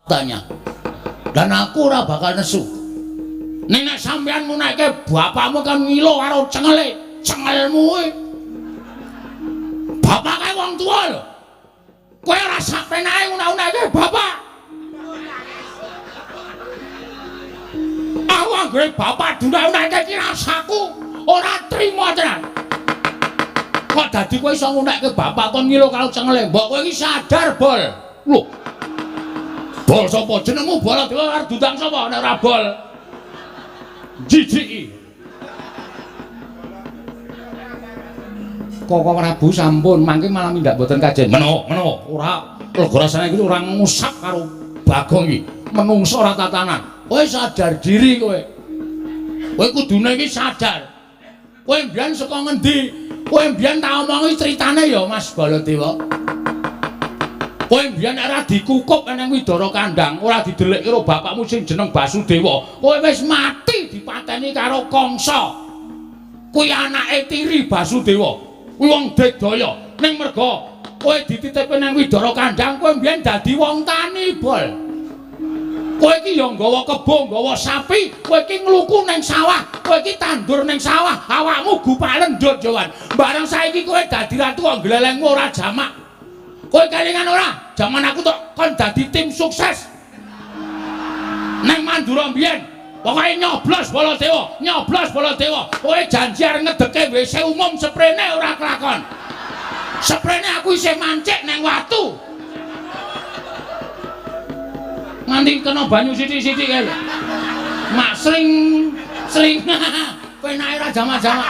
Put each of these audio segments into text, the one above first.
Tanya. Dan aku ora bakal nesu. Ning nek sampeyan ngunekke bapakmu kan ngilo karo cengele, cengelmu kuwi. Bapak kae wong tuwa lho. Kowe ora sak penake ngunek-unekke bapak. Aku anggere bapak dunek-unekke iki rasaku ora trima tenan. Kok dadi kowe iso ngunekke bapak kon ngilo karo cengele? Mbok kowe iki sadar, Bol. Lho. Bol sapa? Jenengmu Baladewa arep diundang sapa nek ora Bol? Jijiki. Koko Prabu sampun mangke malah mindak mboten kajen. Meno, meno, ora lega rasane iki ora ngusap karo Bagong iki. Menungso ora tatanan. Kowe sadar diri kowe. Kowe kudune iki sadar. Kowe mbiyen saka ngendi? Kowe mbiyen tak omongi critane ya Mas Baladewa. Kowe mbiyen ora dikukup nang Widara Kandang, ora didelikke karo bapakmu sing jeneng Basudewa. Kowe wis mati dipateni karo Kangsa. Kuwi anake tiri Basudewa. Kuwi wong digdaya. Ning merga kowe dititipke nang Widara Kandang, kowe mbiyen dadi wong tani, Bol. Kowe iki ya nggawa kebo, nggawa sapi, kowe iki ngluku nang sawah, kowe iki tandur nang sawah, awakmu gupak lendut Jawan. Bareng saiki kowe dadi ratu kok glelengmu ora jamak. Kowe kelingan ora? Jaman aku tok kon dadi tim sukses. Nang Mandura mbiyen, pokoke nyoblos Baladewa, nyoblos Baladewa. Kowe janji arep ngedeke WC umum seprene ora kelakon. Seprene aku isih mancik nang watu. Nganti kena banyu sithik-sithik kae lho. Mak sring sring. Penake ora jamak-jamak.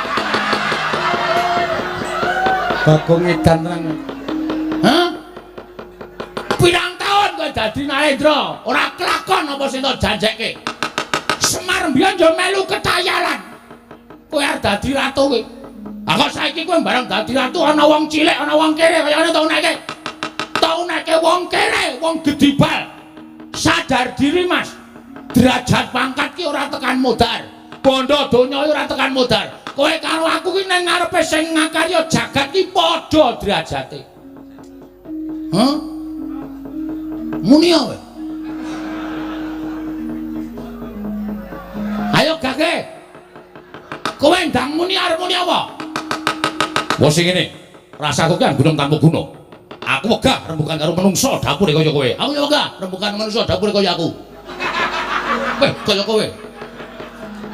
Bagong edan tenan. Hah? Pirang taun kowe dadi Narendra, ora kelakon apa sing tok janjekke. Semar mbiyen yo melu ketayalan. Kowe arep dadi ratu kowe. Ah kok saiki kowe bareng dadi ratu ana wong cilik, ana wong kere kaya ngene tok uneke. Tok uneke wong kere, wong gedibal. Sadar diri Mas. Derajat pangkat ki ora tekan modar. Bondo donya ora tekan modar. Kowe karo aku ki nang ngarepe sing ngakarya jagat ki padha derajate. Hah? Muni kowe. Ayo gage. Kowe ndang muni arep muni apa? Wah sing ngene. Rasaku ki gunung tanpa guna. Aku wegah rembukan karo menungso dapure kaya kowe. Aku ya wegah rembukan menungso dapure kaya aku. Weh, kaya kowe.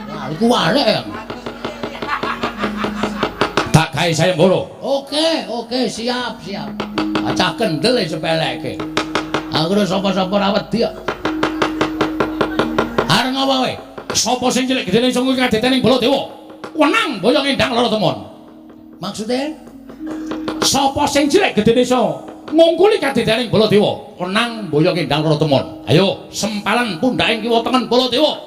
Wah, iku walek ya. Tak gawe sayembara. Oke, oke, siap, siap. Acah kendel e sepeleke. Aku ora sapa-sapa ora wedi kok. Arep ngopo kowe? Sapa sing cilik gedene iso ngungkul kadetene Baladewa? Wenang boyong endang lara temon. Maksude? Sapa sing cilik gedene iso ngungkuli kadetene Baladewa? Wenang boyong endang lara temon. Ayo, sempalan pundhaking kiwa tengen Baladewa.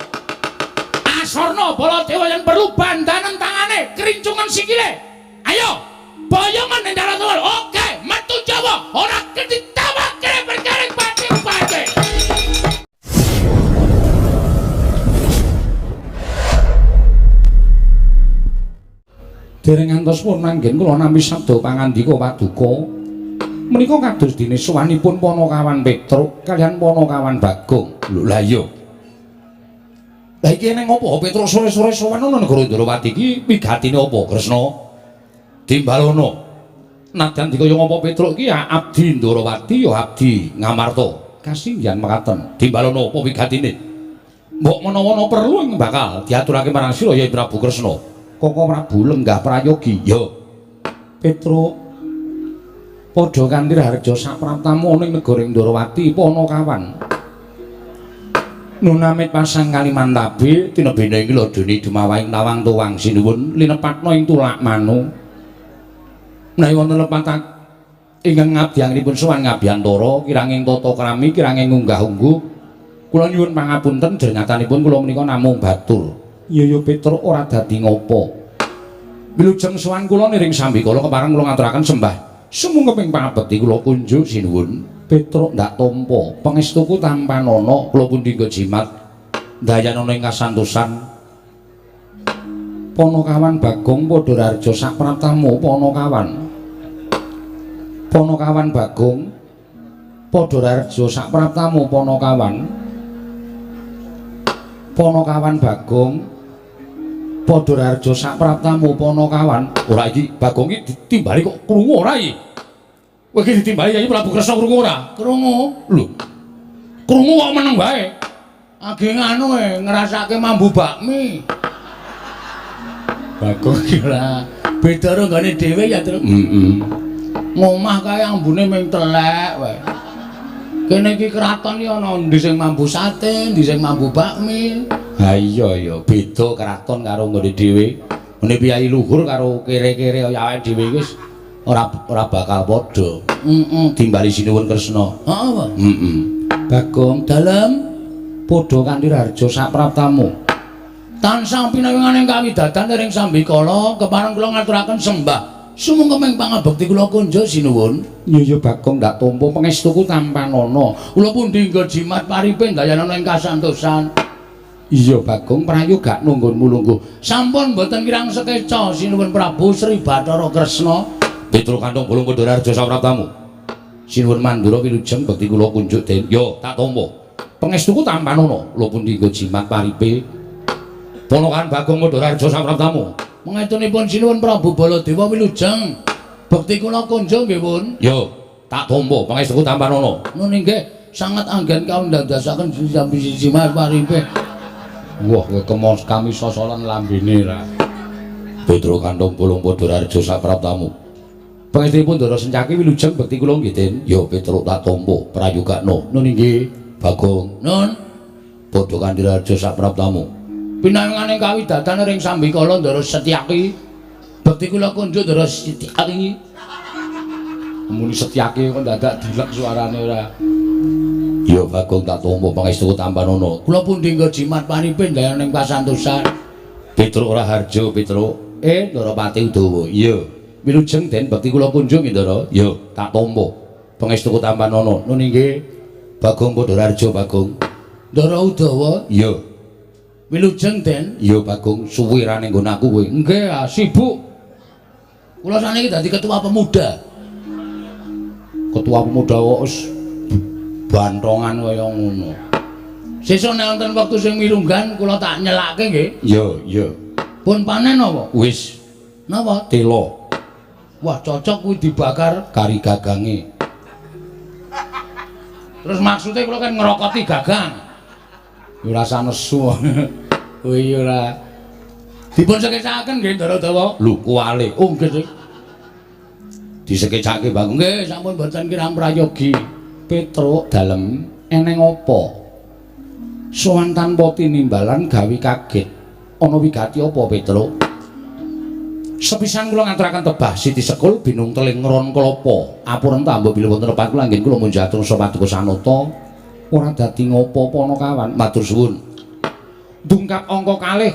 Asorna Baladewa yen perlu bandanen tangane, krincungan sikile. Ayo, boyongan endang lara temon. Oke, metu Jawa, ora ketitawake perkara pati-pati. Dereng ngantos pun manggen kula nampi sabda pangandika paduka. Menika kados dene sowanipun Panakawan Petruk kaliyan Panakawan Bagong. Lho lah iya. Lah iki eneng apa Petruk sore-sore sowan ana negara Ndrawati iki wigatine apa Kresna? Timbalono. Nadyan dikaya ngapa Petruk iki ya abdi Ndrawati ya abdi Ngamarta. Kasinggihan mekaten. Timbalono apa wigatine? Mbok menawa ana perlu ing bakal diaturake marang sira ya Prabu Kresna. Koko Prabu lenggah prayogi. Ya. Petruk padha kanthi raharja sapraptamu ana ing negara Ndrawati Panakawan. Nunamit pasang Kalimantabe tinebene ing lodone dumawahing tawang tuwang sinuwun linepatna ing tulak manu. Menawi wonten lepat ingkang ngabdianipun sowan ngabiyantara kiranging tata krami kiranging unggah-ungguh kula nyuwun pangapunten jernyatanipun kula menika namung batur. Iya ya Petruk ora dadi ngopo. Wilujeng sowan kula niring sambikala kepareng kula ngaturaken sembah sumungkeping pangabekti kula kunjuk sinuwun. Petruk ndak tampa pangestuku tampanana kula pundi nggo jimat ndayanana ing kasantosan. Panakawan Bagong padha raharja sapraptamu Panakawan. Panakawan Bagong Padha raharja sak praptamu Panakawan. Panakawan Bagong. Padha raharja sak praptamu Panakawan. Ora iki Bagong iki ditimbali kok krungu ora iki? Kowe iki ditimbali Yayi Prabu Kresna krungu ora? Krungu. Lho. Krungu kok meneng wae. Age nganu ngrasake mambu bakmi. Bagong iki ora beda karo nggone dhewe ya, Truk. Heeh. Ngomah kae ambune ming telek wae. Kene iki kraton iki ana endi sing mambu sate, endi sing mambu bakmi. Ha iya ya, beda kraton karo nggone dhewe. Ngene piyayi luhur karo kere-kere kaya awake dhewe iki wis ora bakal padha. Heeh. Timbali Sinuwun Kresna. Heeh, Pak. Heeh. Bagong dalem padha kanthi raharja sak praptamu. Tansah pinawingan ing kawidadan ring sambikala kepareng kula ngaturaken sembah sumangga pangabekti kula kunjuk sinuwun. Iya ya Bagong ndak tampa pangestuku tampanana. Kula pundi nggo jimat paripe ndayanana ing kasantosan. Iya Bagong prayoga nunggonmu lungguh. Sampun mboten kirang sekeca sinuwun Prabu Sri Bathara Kresna. Petruk kantong bolong padha raharja sapraptamu. Sinuwun Mandura wilujeng bekti kula kunjuk den. Yo tak tampa. Pangestuku tampanana. Kula pundi nggo jimat paripe. Ponokan Bagong padha raharja sapraptamu. Pangestunipun sinuwun Prabu Baladewa wilujeng. Bekti kula kunjuk nggih pun. Yo tak tampa pangestuku tampanana. Nun inggih sanget anggen kaundandasaken jimat paripe. Wah, kowe kemos kami sosolan lambene ra. Petruk kantong bolong padha raharja sapraptamu. Pangestunipun Ndara Sencaki wilujeng bekti kula nggih Den. Yo Petruk tak tampa prayogakno. Nun inggih Bagong. Nun padha kanthi raharja sapraptamu. Pinangan ing kawidadan ring sambikala Ndara Setyaki. Bekti kula kunjuk Ndara Setyaki. Muni Setyaki kok dadak dilek suarane ora. Ya Bagong tak tampa pangestuku tampanana. Kula pundi nggo jimat paripe ndayana ing kasantosan. Petruk Raharja Petruk. Ndara Pati Udawa. Iya. Wilujeng Den bekti kula kunjuk nggih Ndara. Ya tak tampa pangestuku tampanana. Nun inggih Bagong padha raharja Bagong. Ndara Udawa. Iya. Wilujeng Den. Iya Bagong suwe ra ning nggon aku kowe. Nggih, sibuk. Kula saniki dadi ketua pemuda. Ketua pemuda kok wis bantongan kaya ngono. Sesuk nek wonten wektu sing mirunggan kula tak nyelake nggih. Iya, iya. Pun panen apa? Wis. Napa? Telo. Wah, cocok kuwi dibakar kari gagange. Terus maksudnya kula kan ngrokoti gagang. Ya ora usah nesu. Oh iya ora. Dipun sekecakaken nggih Ndara Dawa. Lho kuwale. Oh nggih. Disekecake Bagong. Nggih, sampun mboten kirang prayogi. Petruk dalem eneng apa? Sowan tanpa tinimbalan gawe kaget. Ana wigati apa Petruk? Sepisan kula ngaturaken tebah Siti Sekul binung teling ron klapa. Apuren ta mbok bilih wonten lepat kula anggen kula munjatur paduka sanata. Ora dadi ngopo-apa ana kawan. Matur suwun. Dungkap angka kalih.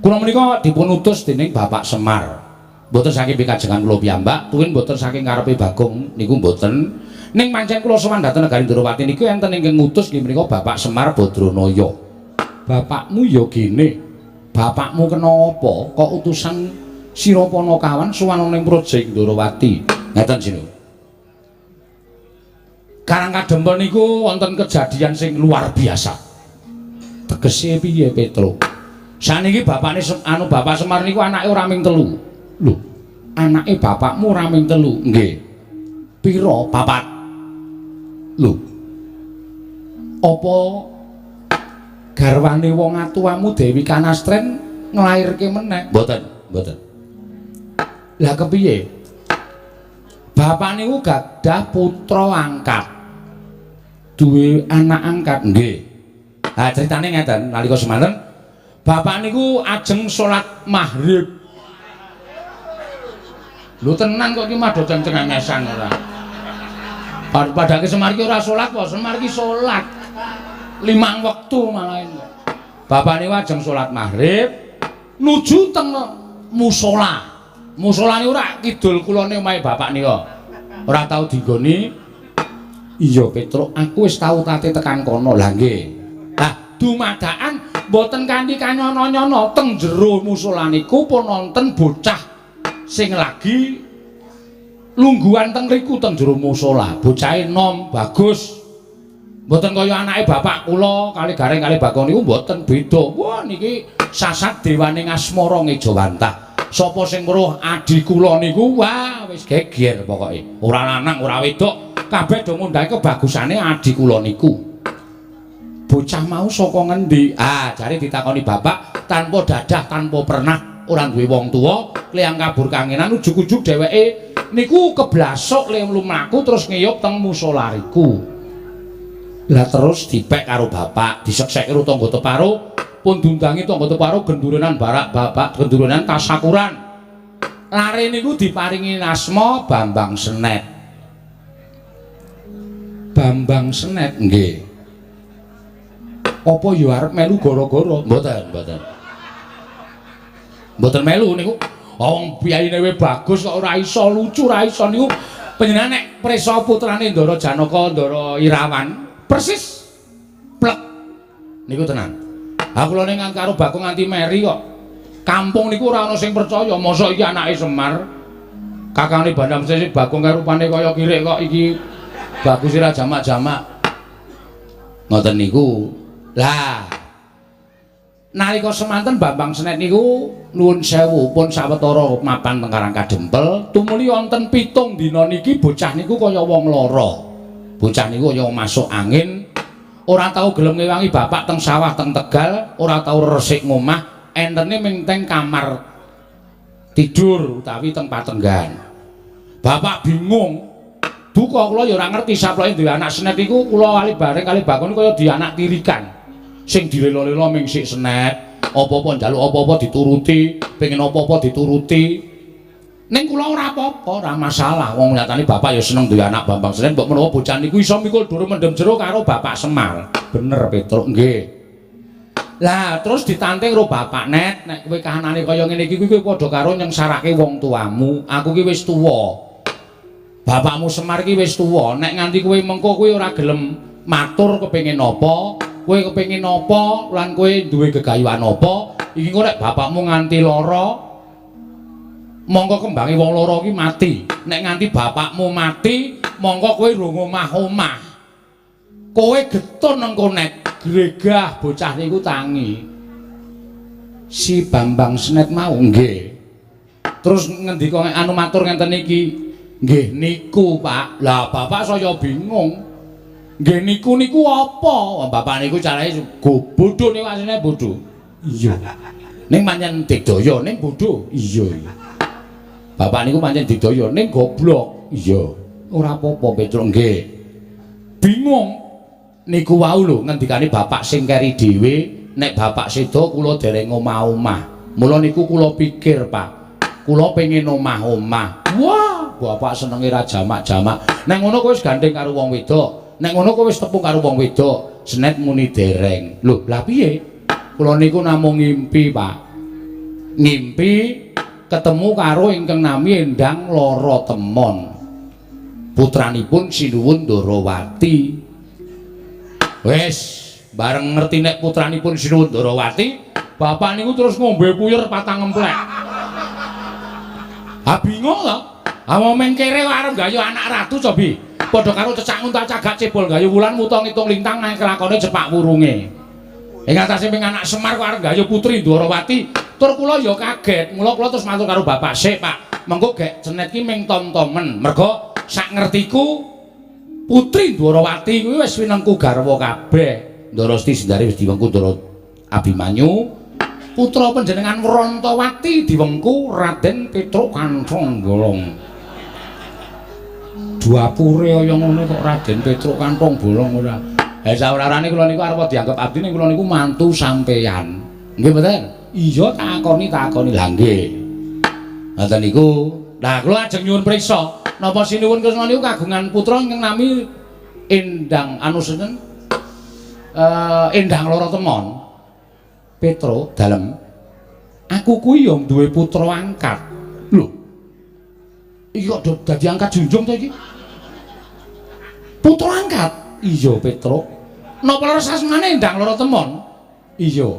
Kula menika dipun utus dening Bapak Semar. Mboten saking pikajengan kula piyambak, tuwin mboten saking karepe Bagong niku mboten. Ning pancen kula sowan dhateng negari Ndrawati niku enten ingkang ngutus nggih menika Bapak Semar Badranaya. Bapakmu ya gene. Bapakmu kena apa kok utusan sira Panakawan sowan ning Praja Ndrawati. Ngeten sinu. Karang Kadempel niku wonten kejadian sing luar biasa. Tegese piye Petruk? Saniki bapakne anu Bapak Semar niku anake ora ming telu. Lho, anake bapakmu ora ming telu? Nggih. Pira? Papat. Lho. Apa garwane wong atuwamu Dewi Kanastren nglairke meneh? Mboten, mboten. Lah kepiye? Bapak niku gadah putra angkat. Duwe anak angkat? Nggih. Ha critane ngeten, nalika semanten bapak niku ajeng salat maghrib. Lho tenan kok iki mah do cengengesan ora. Padake Semar iki ora salat kok, Semar iki salat 5 wektu malah. Bapak niku ajeng salat maghrib nuju teng musala. Musala niku ora kidul kulone omahe bapak nika. Ora tau dinggoni. Iya Petruk, aku wis tau tate tekan kono. Lah nggih. Lah dumadakan mboten kanthi kanyono-nyono teng jero musala niku pun wonten bocah sing lagi Lungguhan teng riku teng jero musala, bocahe nom bagus. Mboten kaya anake bapak kula kali Gareng kali Bagong niku mboten beda. Wah niki sasat dewane ngasmara ngejawantah. Sapa sing weruh adi kula niku wah wis geger pokoke. Ora lanang ora wedok, kabeh do ngundhahi kebagusane adi kula niku. Bocah mau saka ngendi? Ah, jare ditakoni bapak tanpa dadah, tanpa pernah, ora duwe wong tuwa, kliyang kabur kangenan ujug-ujug dheweke niku keblasuk le mlaku terus ngiyup teng musala riku. Lah terus dipek karo bapak, disekseki karo tangga teparo, pun diundangi tangga teparo gendurenan barak bapak, gendurenan tasakuran. Lare niku diparingi asma Bambang Senet. Bambang Senet nggih. Apa ya arep melu gara-gara? Mboten, mboten. Mboten melu niku. Wong piyayine we bagus kok ora iso lucu, ora iso niku. Panjenengan nek prisa putrane Ndara Janaka, Ndara Irawan, persis plek niku tenan. Ha kula ning karo Bagong nganti meri kok. Kampung niku ora ana sing percaya, mosok iki anake Semar. Kakangane Bandam Sesi Bagong karo rupane kaya kirik kok iki bagus ora jamak-jamak. Ngoten niku. Lah nalika semanten Bambang Senet niku nuwun sewu pun sawetara mapan teng Karang Kadempel, tumuli wonten 7 dina niki bocah niku kaya wong lara. Bocah niku kaya masuk angin, ora tau gelem ngewangi bapak teng sawah teng Tegal, ora tau resik ngomah, entene ming teng kamar tidur utawi teng patenggan. Bapak bingung. Duka kula ya ora ngerti saploke duwe anak Senet iku kula kali bareng kali Bagong kaya di anak tirikan. Sing dilelo-lelo ming sik Senet, apa-apa njaluk apa-apa dituruti, pengen apa-apa dituruti. Ning kula ora apa-apa, ora masalah. Wong nyatane bapak ya seneng duwe anak Bambang Senet, mbok menawa bocah niku iso mikul dhuwur mendem jero karo Bapak Semar. Bener Petruk nggih. Lah terus ditanting karo bapak Net, nek kowe kahanane kaya ngene iki kowe padha karo nyengsarake wong tuamu. Aku ki wis tuwa. Bapakmu Semar ki wis tuwa, nek nganti kowe mengko kowe ora gelem matur kepengin apa, kowe kepengin apa lan kowe duwe gegayuhan apa, iki engko nek bapakmu nganti lara mongko kembange wong lara ki mati. Nek nganti bapakmu mati, mongko kowe rung omah-omah. Kowe getun nang konet, gregah bocah niku tangi. Si Bambang Senet mau nggih. Terus ngendika anu matur ngenten iki, nggih niku Pak. Lah bapak saya bingung. Nggih niku niku apa? Bapak niku carane bodho niku asline bodho. Iya. Ning pancen digdaya ning bodho. Iya. Bapak niku pancen digdaya ning goblok. Iya. Ora apa-apa Petruk nggih. Bingung. Niku wau lho ngendikane bapak sing keri dhewe, nek bapak seda kula dereng omah-omah. Mula niku kula pikir, Pak. Kula pengin omah-omah. Wah, bapak senenge ra jamak-jamak. Nek ngono kowe wis gandeng karo wong wedok. Nek ngono kowe wis tepung karo wong wedok. Senet muni dereng. Lho, lah piye? Kula niku namung ngimpi, Pak. Ngimpi ketemu karo ingkang nami Endang Lara Temon. Putranipun Sinuwun Ndarawati. Wis, bareng ngerti nek putranipun Sinuwun Ndarawati, bapak niku terus ngombe puyer patang emplek. Ha bingung lho. Ha wong mengkere kok arep gayu anak ratu cobi. Padha karo cecak nguntal cagak cebol gayu wulan wuta ngitung lintang nang kelakone cepak wurunge. Ing atase ping anak Semar kok arep gayu putri Ndwarawati. Tur kula ya kaget. Mula kula terus matur karo bapak, "Sik, Pak. Mengko gek Senet ki ming tom-tomen." Mergo sak ngertiku putri Ndwarawati kuwi wis winengku garwa kabeh. Ndara Siti Sindari wis diwengku Ndara Abimanyu. Putra panjenengan Wrantawati diwengku Raden Petruk Kanthong Bolong. Dapure kaya ngono kok Raden Petruk Kanthong Bolong ora. Ha saurarane kula niku arep dianggep abdi ning kula niku mantu sampeyan. Nggih mboten? Iya takoni lha nggih. Ngoten niku. Lah kula ajeng nyuwun priksa, napa Sinuwun Kresna niku kagungan putra ingkang nami Endang anu sinten? Endang Lara Temon. Petro dalem aku kuwi ya duwe putra angkat. Lho. Iki kok dadi angkat junjung to iki? Putra angkat? Iya, Petro. Napa leres asmane Endang Lara Temon? Iya.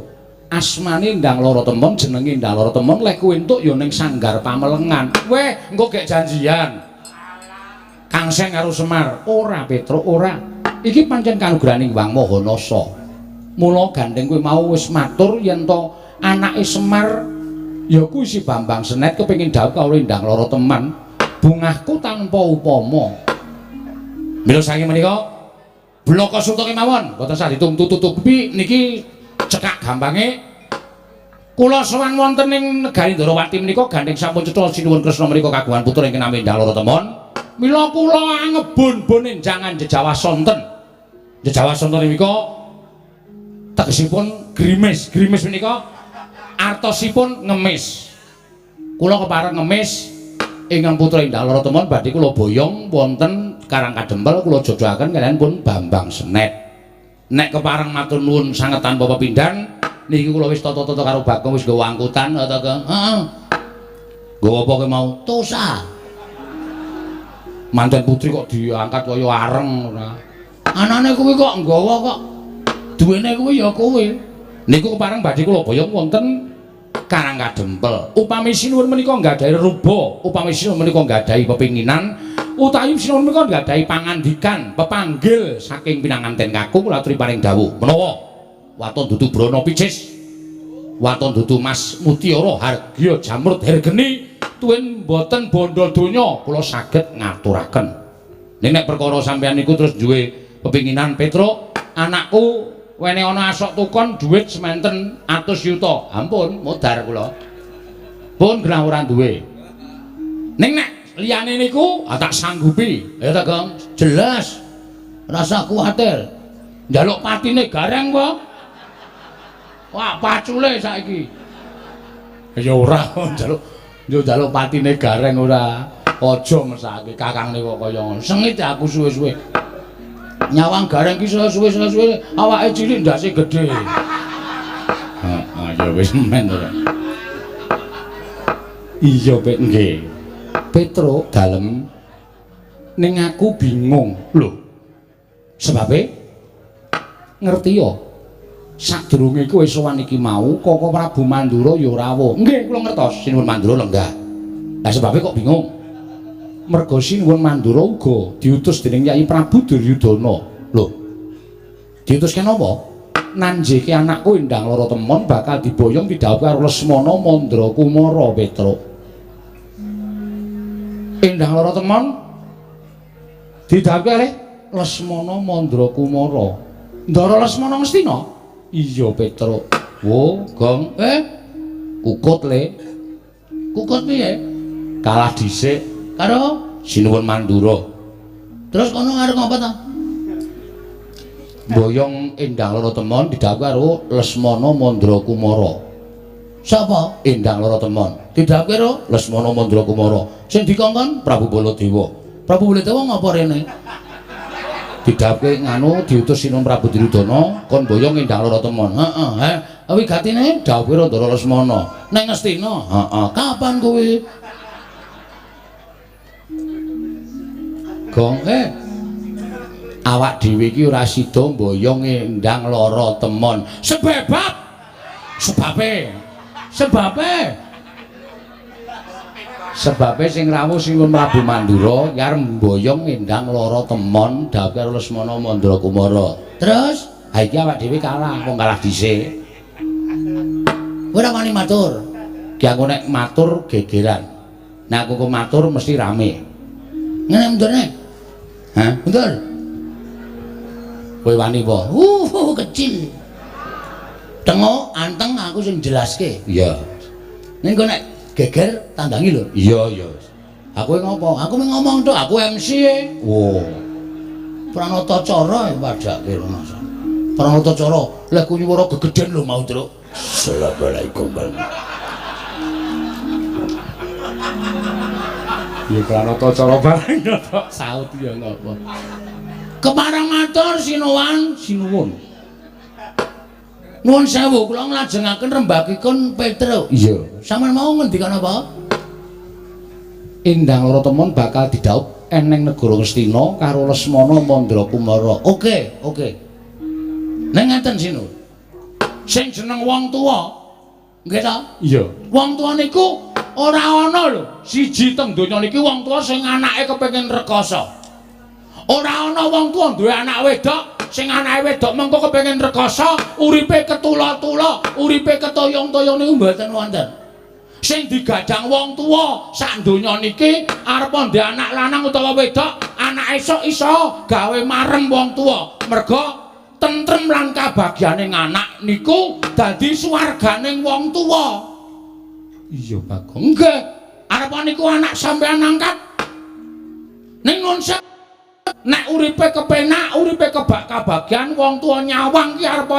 Asmane Endang Lara Temon, jenenge Endang Lara Temon, lek kowe entuk ya ning Sanggar Pamelengan. Weh, engko gek janjian. Kangsen karo Semar. Ora Petruk, ora. Iki pancen kanugrahaning Hyang Maha Nasa. Mula gandeng kowe mau wis matur yen to anake Semar ya kuwi si Bambang Senet kepengin dhawuh karo Endang Lara Teman. Bungahku tanpa upama. Mila saking menika blaka suta kemawon mboten sah ditutupi niki cekak gampange. Kula sowan wonten ing negari Ndorowati menika gandeng sampun cetha sinuwun Kresna menika kagungan putra ingkang nami Endang Lara Temon. Mila kula angebon-bon enjangan jejawah sonten. Jejawah sonten menika tegesipun grimis. Grimis menika artosipun ngemis. Kula kepareng ngemis ingkang putra Endang Lara Temon badhe kula boyong wonten Karang Kadempel kula jodohaken kaliyan pun Bambang Senet. Nek kepareng matur nuwun sanget tanpa pepindhan niki kula wis tata-tata karo Bagong wis nggawa angkutan ta Kang. Heeh. Nggawa apa kowe mau? Tosa. Manten putri kok diangkat kaya areng ora. Anane kuwi kok nggawa kok. Duwene kuwi ya kowe. Niku kepareng badhe kula boyong wonten Karang Kadempel. Upami sinuwun menika nggadahi ruba, upami sinuwun menika nggadahi pepinginan, utawi sinuwun menika nggadahi pangandikan, pepanggil saking pinanganten kakung kula aturi paring dawuh. Menawa waton dudu brana picis, waton dudu mas mutiara hargya jamrut hergeni, tuwin mboten bondo donya kula saged ngaturaken. Ning nek perkara sampeyan niku terus duwe pepinginan Petruk, anakku wene ana asok tukon dhuwit sementen atus yuta. Ampun, modar kula. Pun genah ora duwe. Ning nek liyane niku tak sanggupi. Ya ta, Gong? Jelas. Rasa kuwatir. Njaluk patine gareng kok. Wah, pacule saiki. Ya ora njaluk, yo njaluk patine gareng ora. Aja mesake kakangne kok kaya ngono. Sengit aku suwe-suwe. Nyawang gareng ki suwe-suwe awake cilik ndase gedhe. Heeh, ya wis men ora. Iya, Pek, nggih. Petruk dalem ning aku bingung. Lho. Sebabe ngerti ya? Sadurunge kowe sowan iki mau Koko Prabu Mandura ya rawuh. Nggih, kula ngertos Sinuwun Mandura lenggah. Lah sebabe kok bingung? Merga Sinuwun Mandura uga diutus dening Yai Prabu Duryudana. Lho. Diutuske napa? Nanjeke anakku Endang Lara Temon bakal diboyong didhawuhi karo Lesmana Mandra Kumara Petruk. Endang Lara Temon didhawuhi kalih Lesmana Mandra Kumara. Ndara Lesmana Ngastina? Iya Petruk. Wo, Gong. Kukut le. Kukut piye? Kalah dhisik karo Sinuwun Mandura. Terus kono arep ngopo ta? Boyong Endang Lara Temon didhawuhi karo Lesmana Mandra Kumara. Sapa? Endang Lara Temon. Didhawuhi karo Lesmana Mandra Kumara. Sing dikongkon Prabu Baladewa. Prabu Baladewa ngopo rene? Didhawuhi nganu diutus Sinuwun Prabu Duryudana kon boyong Endang Lara Temon. Heeh, he. Wigatine dawuhe Ndara Lesmana. Neng Ngastina. Heeh. Kapan kuwi? Gong, awak dhewe iki ora sida mboyong Endang Lara Temon. Sebab sebabe sebabe sebabe sing rawuh Sinuwun Prabu Mandura ya arep mboyong Endang Lara Temon dawuh karo Lesmana Mandra Kumara. Terus ha iki awak dhewe kalah, wong kalah dhisik. Ora wani matur. Ki aku nek matur gegeran. Nek aku matur mesti rame. Ngene mundurne. Hah? Mundur. Kowe wani apa? Kecil. Tengok anteng aku sing jelaske. Iya. Ning kok nek geger tandangi lho. Iya, iya. Aku ngopo? Aku mung ngomong tok, aku MC e. Wo. Pranata cara ya padake Mas. Pranata cara, lek ku nyuwara gegeden lho mau, Truk. Assalamualaikum. Ya pranata cara bareng tok saut ya ngopo. Kepareng matur sinuwun, sinuwun. Nuwun sewu kula nglajengaken rembagipun Petruk. Iya. Sampeyan mau ngendikan apa? Endang Lara Temon bakal didhaup eneng negara Ngastina karo Lesmana Mandra Kumara. Oke, oke. Ning ngeten sinuwun. Sing jeneng wong tuwa, nggih ta? Iya. Wong tuwa niku ora ana lho. Siji teng donya niki wong tuwa sing anake kepengin rekoso. Ora ana wong tuwa duwe anak wedok sing anake wedok mengko kepengin rekoso, uripe ketula-tula, uripe ketoyong-toyong niku mboten wonten. Sing digadang wong tuwa sak donya niki arep ndek anak lanang utawa wedok, anak esuk iso gawe marem wong tuwa. Merga tentrem lan kabagyane anak niku dadi swarganing wong tuwa. Iya, Bagong. Nggih. Arep niku anak sampean angkat. Ning nun nek uripe kepenak, uripe kebak kabagyan wong tuwa nyawang ki arep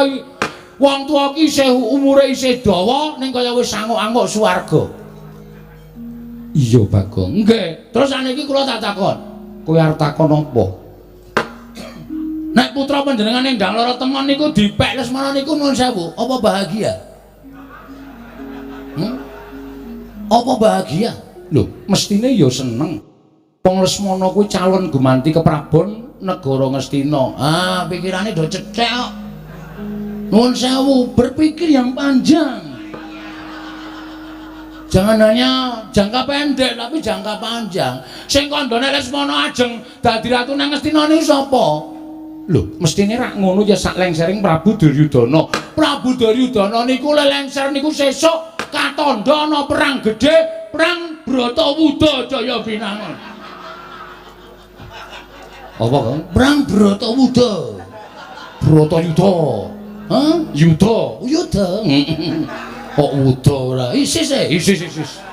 wong tuwa ki isih umure isih dawa ning kaya wis anguk-anguk swarga. Iya, Bagong. Nggih. Terus saniki kula tak takon. Kowe arep takon apa? Nek putra panjenengan Endang Lara Temon niku dipek Lesmana niku nuwun sewu, apa bahagia? Apa bahagia? Lho, mestine ya seneng. Wong Lesmana kuwi calon gumanti keprabon negara Ngastina. Ah, pikirane do cethek kok. Nuwun sewu, berpikir yang panjang. Jangan hanya jangka pendek tapi jangka panjang. Sing kandhane Lesmana ajeng dadi ratu nang Ngastina niku sapa? Lho, mestine rak ngono ya sak lengsering Prabu Duryudana. Prabu Duryudana niku lelengser niku sesuk katandha ana perang gedhe, perang Bratawuda Jaya Binangun. Apa, Kang? Perang Bratawuda. Bratayuda. Hah? Yuda. Yuda. Kok wuda ora? Isis e, isis isis.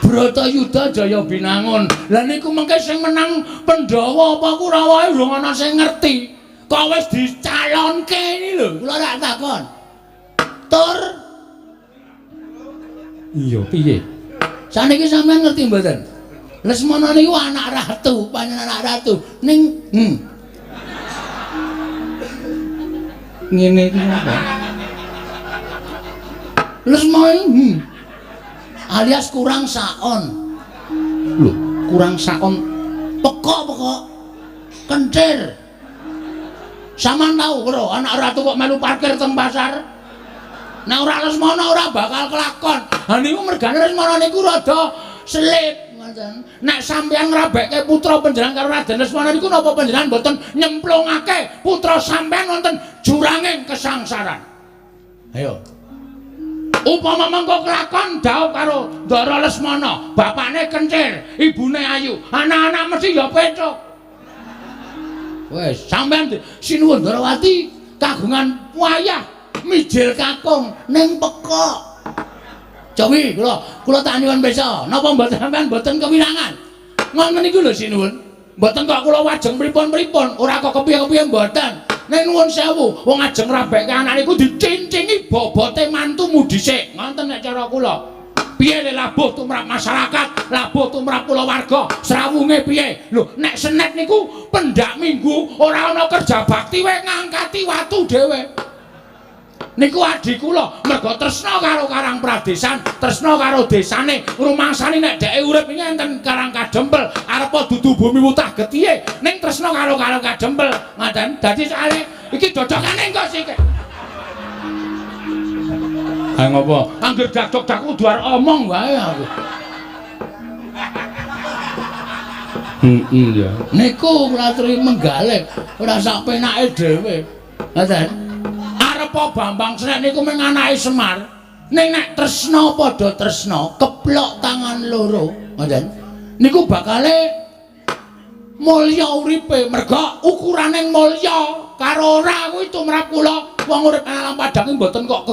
Bratayuda Jaya Binangun. Lah niku mengke sing menang Pandhawa apa Kurawa urung ana sing ngerti. Kok wis dicalonke iki lho, kula rak takon. Tur. Iya, piye? Saniki sampean ngerti mboten? Lesmana niku anak ratu, panjenengan anak ratu. Ning ngene iki apa? Lesmana alias kurang saon. Lho, kurang saon pekok-pekok kencir. Sampeyan tau karo anak ratu kok melu parkir teng pasar? Nek ora Lesmana ora bakal kelakon. Ha niku mergane Lesmana niku rada selip ngoten. Nek sampeyan ngrabekke putra panjenengan karo Raden Lesmana niku napa panjenengan mboten nyemplungake putra sampeyan wonten juranging kesangsaran? Ayo. Upama mengko kelakon dhaup karo Ndara Lesmana, bapakne kencir, ibune ayu, anak-anak mesti ya pecuk. Wes, sampeyan sinuwun Ndarawati kagungan wayah mijil kakung ning pekok. Cowi kula tak nyuwun pirsa, napa mboten sampeyan mboten kewirangan? Ngoten niku lho sinuwun. Mboten kok kula wajeng pripun-pripun, ora kok kepiye-kepiye mboten. Ning nuwun sewu, wong ajeng ngrabekke anak niku dicincingi bobote mantumu dhisik. Ngoten nek cara kula. Piye le labuh tumrap masyarakat, labuh tumrap kulawarga, srawunge piye? Lho, nek senet niku pendak minggu ora ana kerja bakti wae ngangkati watu dhewe. Niku adi kula mergo tresna karo Karang Pradesan, tresna karo desane, rumangsane nek dheke urip iki enten Karang Kadempel, arepa dudu bumi wutah getihe, ning tresna karo Karang Kadempel. Ngoten. Dadi soalé iki dodokane engko sik. Ha ngopo? Angger dakdok-dak kudu arep omong wae aku. Heeh ya. Niku kula aturi menggalih, ora sak penake dhewe. Ngoten. Arepa Bambang Srek niku mung anake Semar. Ning nek tresna padha tresna, keplok tangan loro, ngoten. Niku bakale mulya uripe, merga ukurane mulya karo ora kuwi tumrap kula. Wong urip alam padang mboten kok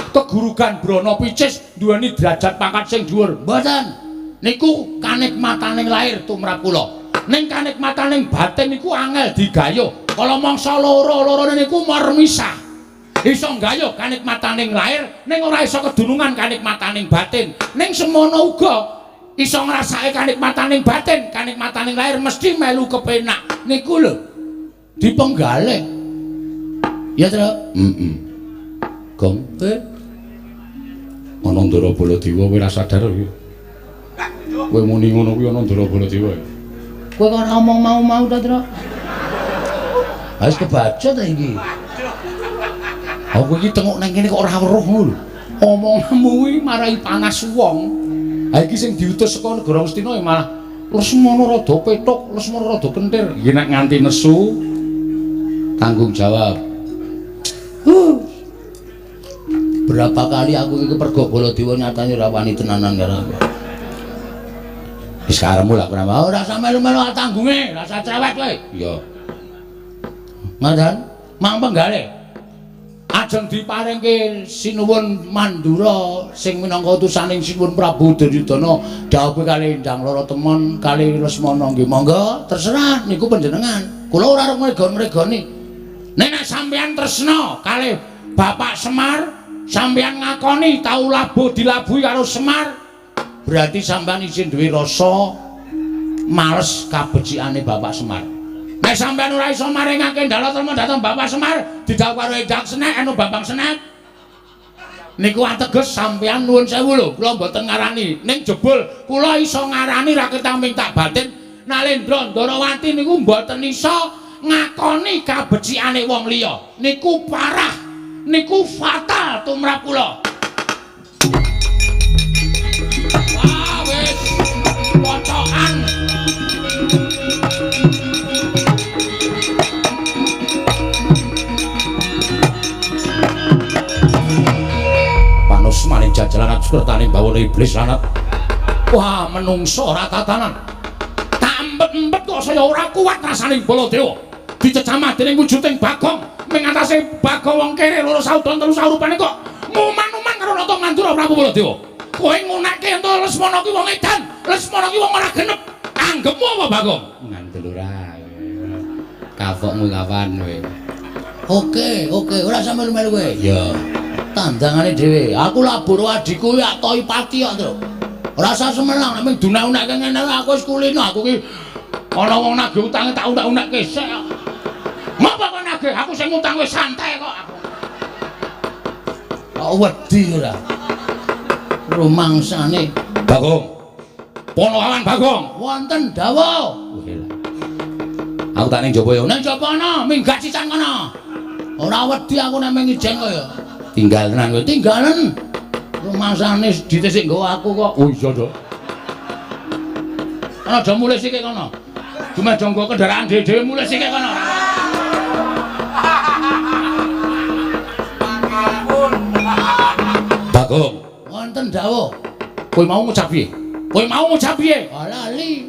kegurugan brana picis duweni derajat pangkat sing dhuwur. Mboten. Niku kanikmataning lahir tumrap kula. Ning kanikmataning batin niku angel digayuh. Kala mangsa loro-lorone niku marmisah. Iso nggayuh kanikmataning lahir ning ora iso kedunungan kanikmataning batin. Ning semono uga iso ngrasake kanikmataning batin, kanikmataning lahir mesti melu kepenak. Niku lho dipenggalih. Ya, Tru? Heeh. Gong, ana Ndara Baladewa kowe ora sadar kowe. Kowe muni ngono kuwi ana Ndara Baladewa. Kowe kok ora omong mau-mau ta, Tru? Wis kebaca ta iki. Aku iki tengok nang kene kok ora weruh ngono lho. Omonganmu kuwi marai panas wong. Ha iki sing diutus saka negara Ngastina ya malah Lesmana rada pethuk, Lesmana rada kentir. Iki nek nganti nesu tanggung jawab. Berapa kali aku iki kepergok Baladewa nyatane ora wani tenanan karo aku. Wis karepmu lah ora ora usah melu-melu tanggunge, ora usah cerewet kowe. Iya. Ngoten, mang penggalih. Ajeng diparingke Sinuwun Mandura sing minangka utusaning Sinuwun Prabu Duryudana dhawuhe kalih Endang Lara Temon kalih Lesmana nggih monggo terserah niku panjenengan. Kula ora arep ngregon-ngregoni. Nek sampeyan tresna kalih Bapak Semar, sampeyan ngakoni tau labuh dilabuhi karo Semar, berarti sampeyan isin duwe rasa males kabecikane Bapak Semar. Nek sampeyan ora iso maringake Ndala Trema dhateng Bapak Semar, didhawuh karo Endang Senek anu Bambang Senek. Niku ateges sampeyan nuwun sewu lho, kula mboten ngarani. Ning jebul kula iso ngarani ra ketaming tak batin Nalendra Ndarawati niku mboten iso ngakoni kabecikane wong liya. Niku parah, niku fatal tumrap kula. Wah, wis pocokan. Panus maning jajalan kertane bawana iblis lanat. Wah, menungso ora tatanan. Tak empet-empet kok saya ora kuat rasane Baladewa. Dicecamah dening wujuding Bagong, ming atase Bagong wong kere loro saudon telu saurupane kok muman-muman karo Nata Mandura Prabu Baladewa. Kowe ngunekke ento Lesmana ki wong edan, Lesmana ki wong ora genep. Anggepmu apa Bagong? Ngandel ora. Kapokmu kapan kowe? Oke, oke, ora usah melu-melu kowe. Iya. Tandangane dhewe. Aku labur adhiku ya toi pati kok, Tru. Ora usah semenang nek mung dunek-unekke ngene aku wis kulino aku ki ana wong nagih utange tak unek-unekke sik. Ngopo kok nagih? Aku sing ngutang wis santai kok aku. Kok wedi ora? Rumangsane Bagong. Ponokawan Bagong. Wonten dawuh. Aku tak ning jaba ya. Ning jaba ana, minggat sisan kono. Ora wedi aku nek mung ijen kok ya. Tinggal tenan kowe. Tinggalen. Rumangsane dite sik nggawa aku kok. Oh iya, Dok. Ana aja mulih sik kono. Cuma aja nggo kendaraan dhewe-dhewe mulih sik kono. Bagong. Wonten dawuh. Kowe mau ngucap piye? Kowe mau ngucap piye? Lali.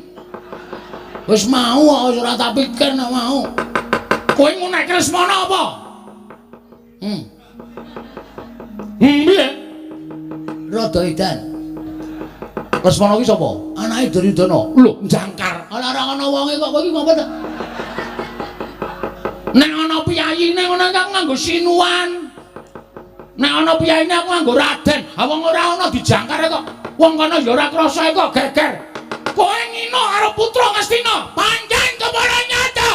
Wis mau kok ora tak pikir nek mau. Kowe ngunekke Lesmana apa? Piye? Rada edan. Lesmana ki sapa? Anake Duryudana. Lho, jangkar. Ora ora ana wonge kok kowe iki ngopo ta? Nek ana piyayine ngono aku nganggo sinuwan. Nek ana piyayine aku nganggo raden. Ha wong ora ana dijangkar kok. Wong kono ya ora krasa kok geger. Kowe ngino karo putra Ngastina, pancen kepara nyata.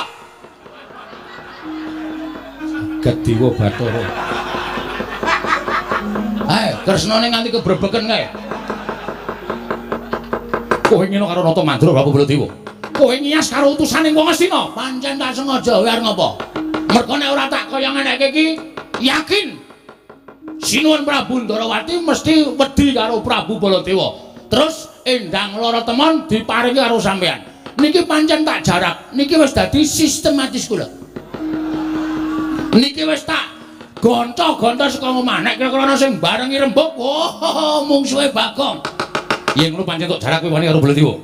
Gediwa Bathara. Ae, kresnane nganti kebrebeken kae. Kowe ngino karo Nata Mandura Prabu Baladewa. Kowe ngiyas karo utusane wong Ngastina, pancen tak sengaja kowe arep ngopo? Mergo nek ora tak kaya ngeneke iki, yakin Sinuwun Prabu Ndarawati mesti wedi karo Prabu Baladewa. Terus Endang Lara Temon diparingi karo sampean. Niki pancen tak jarak, niki wis dadi sistematis kula. Niki wis tak gonco-gonco saka omah. Nek kira-kira ana sing barengi rembug, oh, mungsuhe Bagong. Yen ngono pancen tok jarak kowe wani karo Baladewa.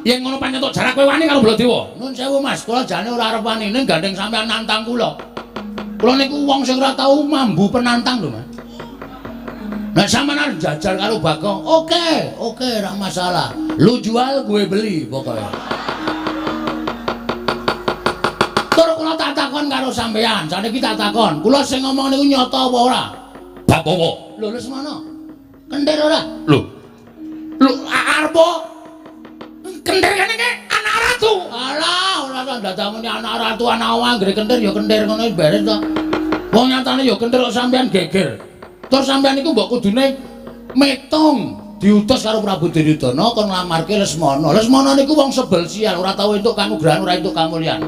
Yen ngono pancen tok jarak kowe wani karo Baladewa. Nun sewu Mas, kula jane ora arep wani ning gandeng sampean nantang kula. Kula niku wong sing ora tau mambu penantang lho, Mas. Nek sampean arep jajal karo Bagong, oke, oke, ora masalah. Lu jual, gue beli pokoknya. Tur kula tak takon karo sampean, saniki tak takon. Kula sing ngomong niku nyata apa ora? Bab apa? Lho Lesmana. Kentir ora? Lho. Lho arep kentir kene iki anak ratu. Alah, ora tak dadamuni anak ratu, anak wong anggere kentir ya kentir ngono wis beres to. Wong nyatane ya kentir kok sampean geger. Terus sampean niku mbok kudune metung diutus karo Prabu Duryudana kon nglamarke Lesmana. Lesmana niku wong sebel sial, ora tau entuk kanugrahan, ora entuk kamulyan.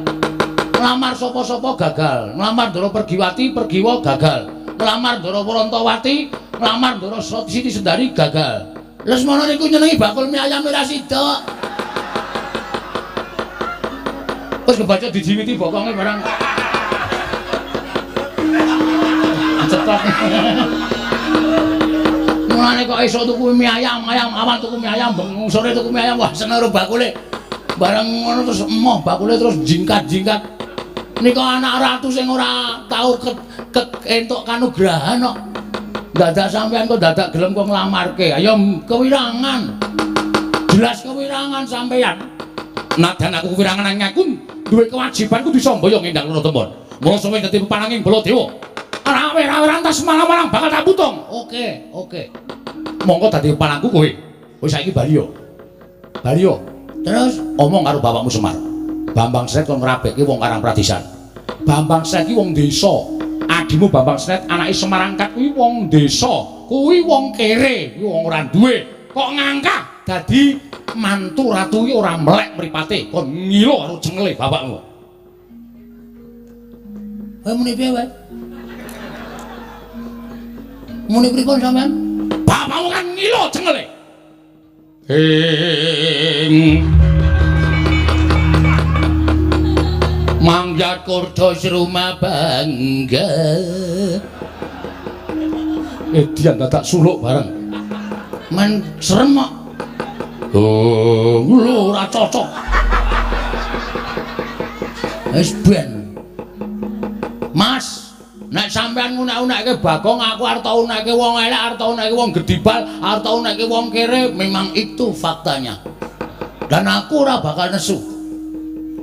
Nglamar sapa-sapa gagal, nglamar Ndara Pergiwati, Pergiwa gagal. Nglamar Ndara Warantawati, nglamar Ndara Siti Sendari gagal. Lesmana niku nyenengi bakul mie ayam ora sida. Wis kebaca dijiwiti bokonge barang. Cetok. Mulane kok esuk tuku mie ayam, ayam awan tuku mie ayam, bengi sore tuku mie ayam, wah seneng karo bakule. Bareng ngono terus emoh bakule terus jingkat-jingkat. Nika anak ratu sing ora tau entuk kanugrahan kok. Dadak sampean kok dadak gelem kok nglamarke. Ayo kewirangan. Jelas kewirangan sampean. Nadan aku kewirangan nanging aku duwe kewajiban kudu iso mboyong Endang Loro Temon. Mula suwe dadi pepananging Baladewa. Ora ora-ora entas malang-malang bakal tak putung. Oke, oke. Monggo dadi pepanangku kowe. Wis saiki bali yo. Bali yo. Terus omong karo bapakmu Semar. Bambang Sret kon ngrabekke wong Karang Pradisan. Bambang Sret ki wong desa. Adimu Bambang Sret anake Semar angkat kuwi wong desa. Kuwi wong kere, kuwi wong ora duwe. Kok ngangkah dadi mantu ratu ki ora melek mripate, kon ngilo karo cengele bapakmu. Kowe muni piye wae? Muni pripun sampean? Bapakmu kan ngilo cengele. Ing Mangga kurdo serumah bangga. Edian dadak suluk bareng. Men serem kok. Oh, lho ora cocok. Wis ben. Mas, nek sampean ngunek-unekke Bagong, aku arep tau unekke wong elek, arep tau unekke wong gedibal, arep tau unekke wong kere, memang itu faktanya. Dan aku ora bakal nesu.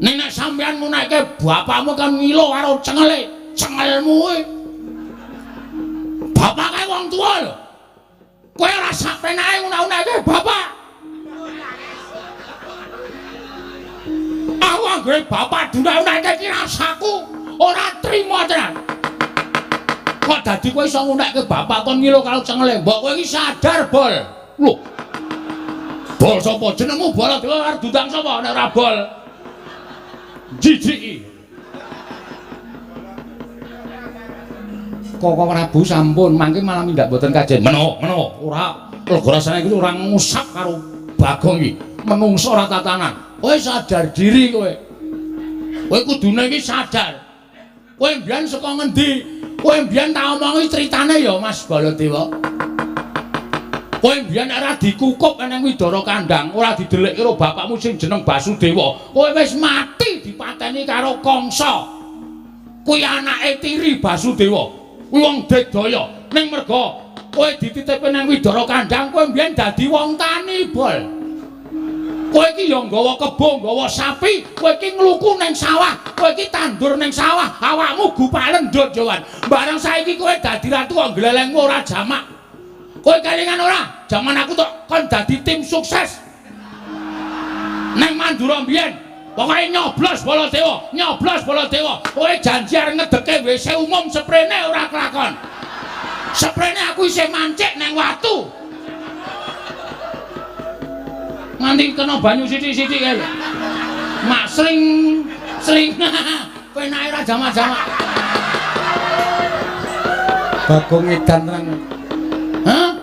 Ning nek sampean ngunekke bapakmu kan ngilo karo cengele, cengelmu kuwi. Bapak kae wong tuwa lho. Kowe ora sak penake ngunek-unekke bapak. Aku anggere bapak dunek-unekke iki rasaku ora trima tenan. Kok dadi kowe iso ngunekke bapak kon ngilo karo cengele? Mbok kowe iki sadar, Bol. Lho. Bol sapa? Jenengmu Baladewa arep diundang sapa nek ora Bol? Jijiki. Koko Prabu sampun mangke malah mindak mboten kajen. Meno, meno, ora lega rasane iki ora ngusap karo Bagong iki. Menungso ora tatanan. Kowe sadar diri kowe. Kowe kudune iki sadar. Kowe mbiyen saka ngendi? Kowe mbiyen tak omongi critane ya Mas Baladewa. Kowe mbiyen ora dikukup nang Widara Kandang, ora didelikke karo bapakmu sing jeneng Basudewa. Kowe wis mati dipateni karo Kangsa. Kuwi anake tiri Basudewa. Kuwi wong digdaya. Ning merga kowe dititipke nang Widara Kandang, kowe mbiyen dadi wong tani, Bol. Kowe iki ya nggawa kebo, nggawa sapi, kowe iki ngluku ning sawah, kowe iki tandur ning sawah, awakmu gupak lendut Jawan. Bareng saiki kowe dadi ratu kok glelengmu ora jamak. Kowe kelingan ora? Jaman aku tok kon dadi tim sukses. Neng Mandura mbiyen, pokoke nyoblos Baladewa, nyoblos Baladewa. Kowe janji arep ngedeke WC umum seprene ora kelakon. Seprene aku isih mancik neng watu. Nganti kena banyu sithik-sithik kae lho. Mak sring sring penake ora jamak-jamak. Bagong edan tenan. Hah?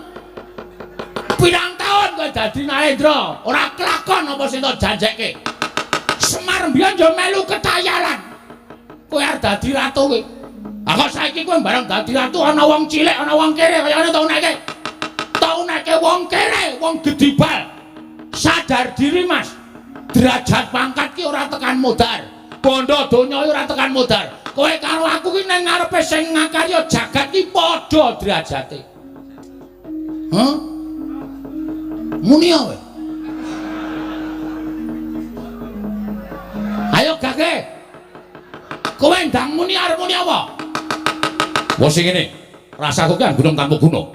Pirang taun kowe dadi Narendra, ora kelakon apa sing tok janjekke. Semar mbiyen yo melu ketayalan. Kowe arep dadi ratu kowe. Ah kok saiki kowe bareng dadi ratu ana wong cilik, ana wong kere kaya ngene tau nekke. Tau nekke wong kere, wong gedibal. Sadar diri Mas, derajat pangkat ki ora tekan modar, bondo donya ora tekan modar. Kowe karo aku ki nang ngarepe sing ngakarya jagat ki padha derajate. Hah? Muni kowe. Ayo gage. Kowe ndang muni arep muni apa? Wes sing ngene, rasaku ki gunung tanpa guna.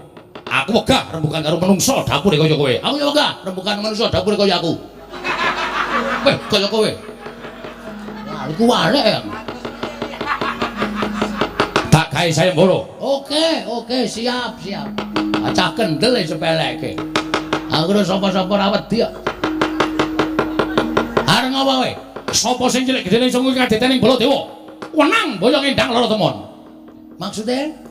Aku wegah rembukan karo menungso dapure kaya kowe. Aku ya wegah rembukan menungso dapure kaya aku. Weh, kaya kowe. Wah, iku walek ya. Tak gawe sayembara. Oke, oke, siap, siap. Acah kendel e sepeleke. Aku ora sapa-sapa ora wedi kok. Arep ngopo kowe? Sapa sing cilik gedene iso nguwi kadetene Baladewa? Wenang boyong Endang Loro Temon. Maksude?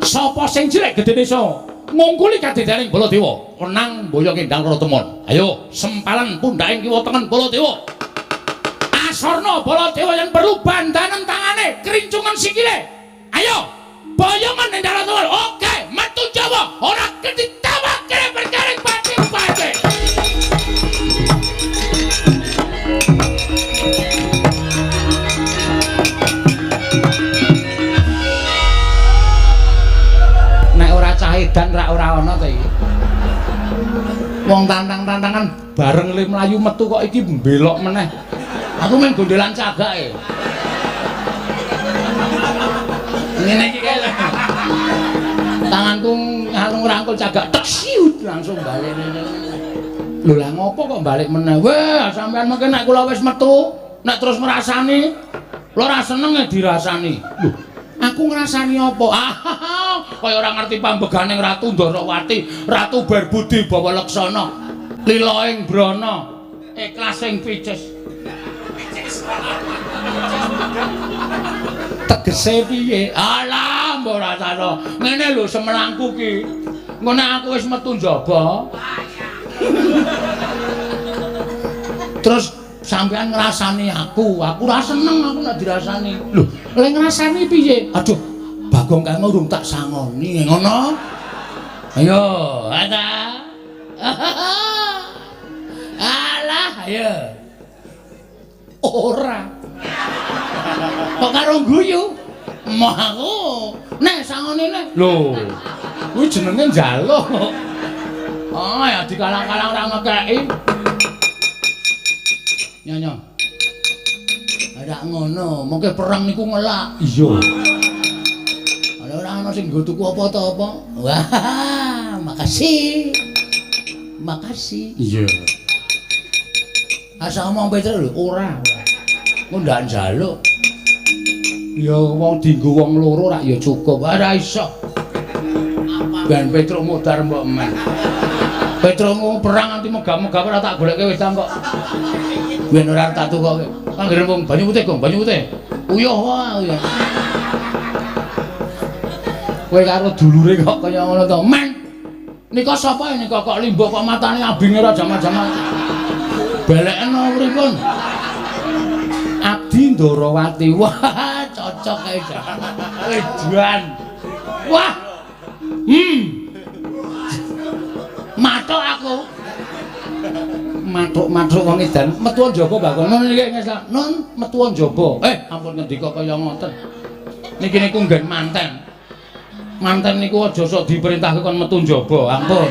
Sapa sing cilik gedene iso ngungkuli kadidane Baladewa? Wenang boyong Endang Loro Temon. Ayo sempalan pundhaking kiwa tengen Baladewa. Asorna Baladewa yen perlu bandanen tangane, krincungan sikile. Ayo, boyongan ning dalan tunggal. Oke, metu Jawa, ora ketitawake perkara pati-pati. Nek ora cah edan rak ora ana to iki. Wong tantang-tantangan bareng le mlayu metu kok iki mbelok meneh. Aku main gondelan cagake. Ngene iki kae. Tanganku ngalung rangkul cagak tek siut langsung balik rene. Lho lah ngopo kok balik meneh? Wah, sampean mengke nek kula wis metu, nek terus ngrasani, kula ora seneng e dirasani. Lho, aku ngrasani apa? Ah, kaya ora ngerti pambegane Ratu Ndorowati, Ratu Berbudi Bawa Leksana, lila ing brana, ikhlas ing picis. Tegese piye? Alah, mbok rasane. Ngene lho semelangku ki. Engko nek aku wis metu njaba. Terus sampean ngrasani aku, aku ora seneng aku nek dirasani. Lho, lek ngrasani piye? Aduh, Bagong kae urung tak sangoni, ngono. Ayo, ada. Alah, ayo. Ora. Kok karo guyu? Moh aku. Nek sangone nek. Lho, kuwi jenenge njaluk. Oh, ya dikalang-kalang ora ngekeki. Nyonya. Ora ngono, mengke perang niku ngelak. Iya. Ora ora ana sing nggo tuku apa ta apa. Wah, makasih. Makasih. Iya. Asa omong Petruk lho, ora. Engko ndak njaluk. Ya wong dienggo wong loro rak ya cukup. Ora iso. Ben Petruk modar mbok men. Petruk perang nganti megah-megah ora tak goleke wis kok. Ben ora tak tukoke. Anggere wong banyu putih, Gong, banyu putih. Uyuh wae uyuh. Kowe karo dulure kok kaya ngono to. Men. Nika sapa nika kok limbuk kok matane abinge ora jaman-jaman. Beleken pripun? Abdi Ndorowati. Wah, cocok kae. Edan. Wah. Mathuk aku. Mathuk-mathuk wong edan. Metu njaba Bagong. Nun iki ngeslah. Nun metu njaba. Ampun ngendika kaya ngoten. Niki niku nggen manten. Manten niku aja sok diperintahke kon metu njaba. Ampun.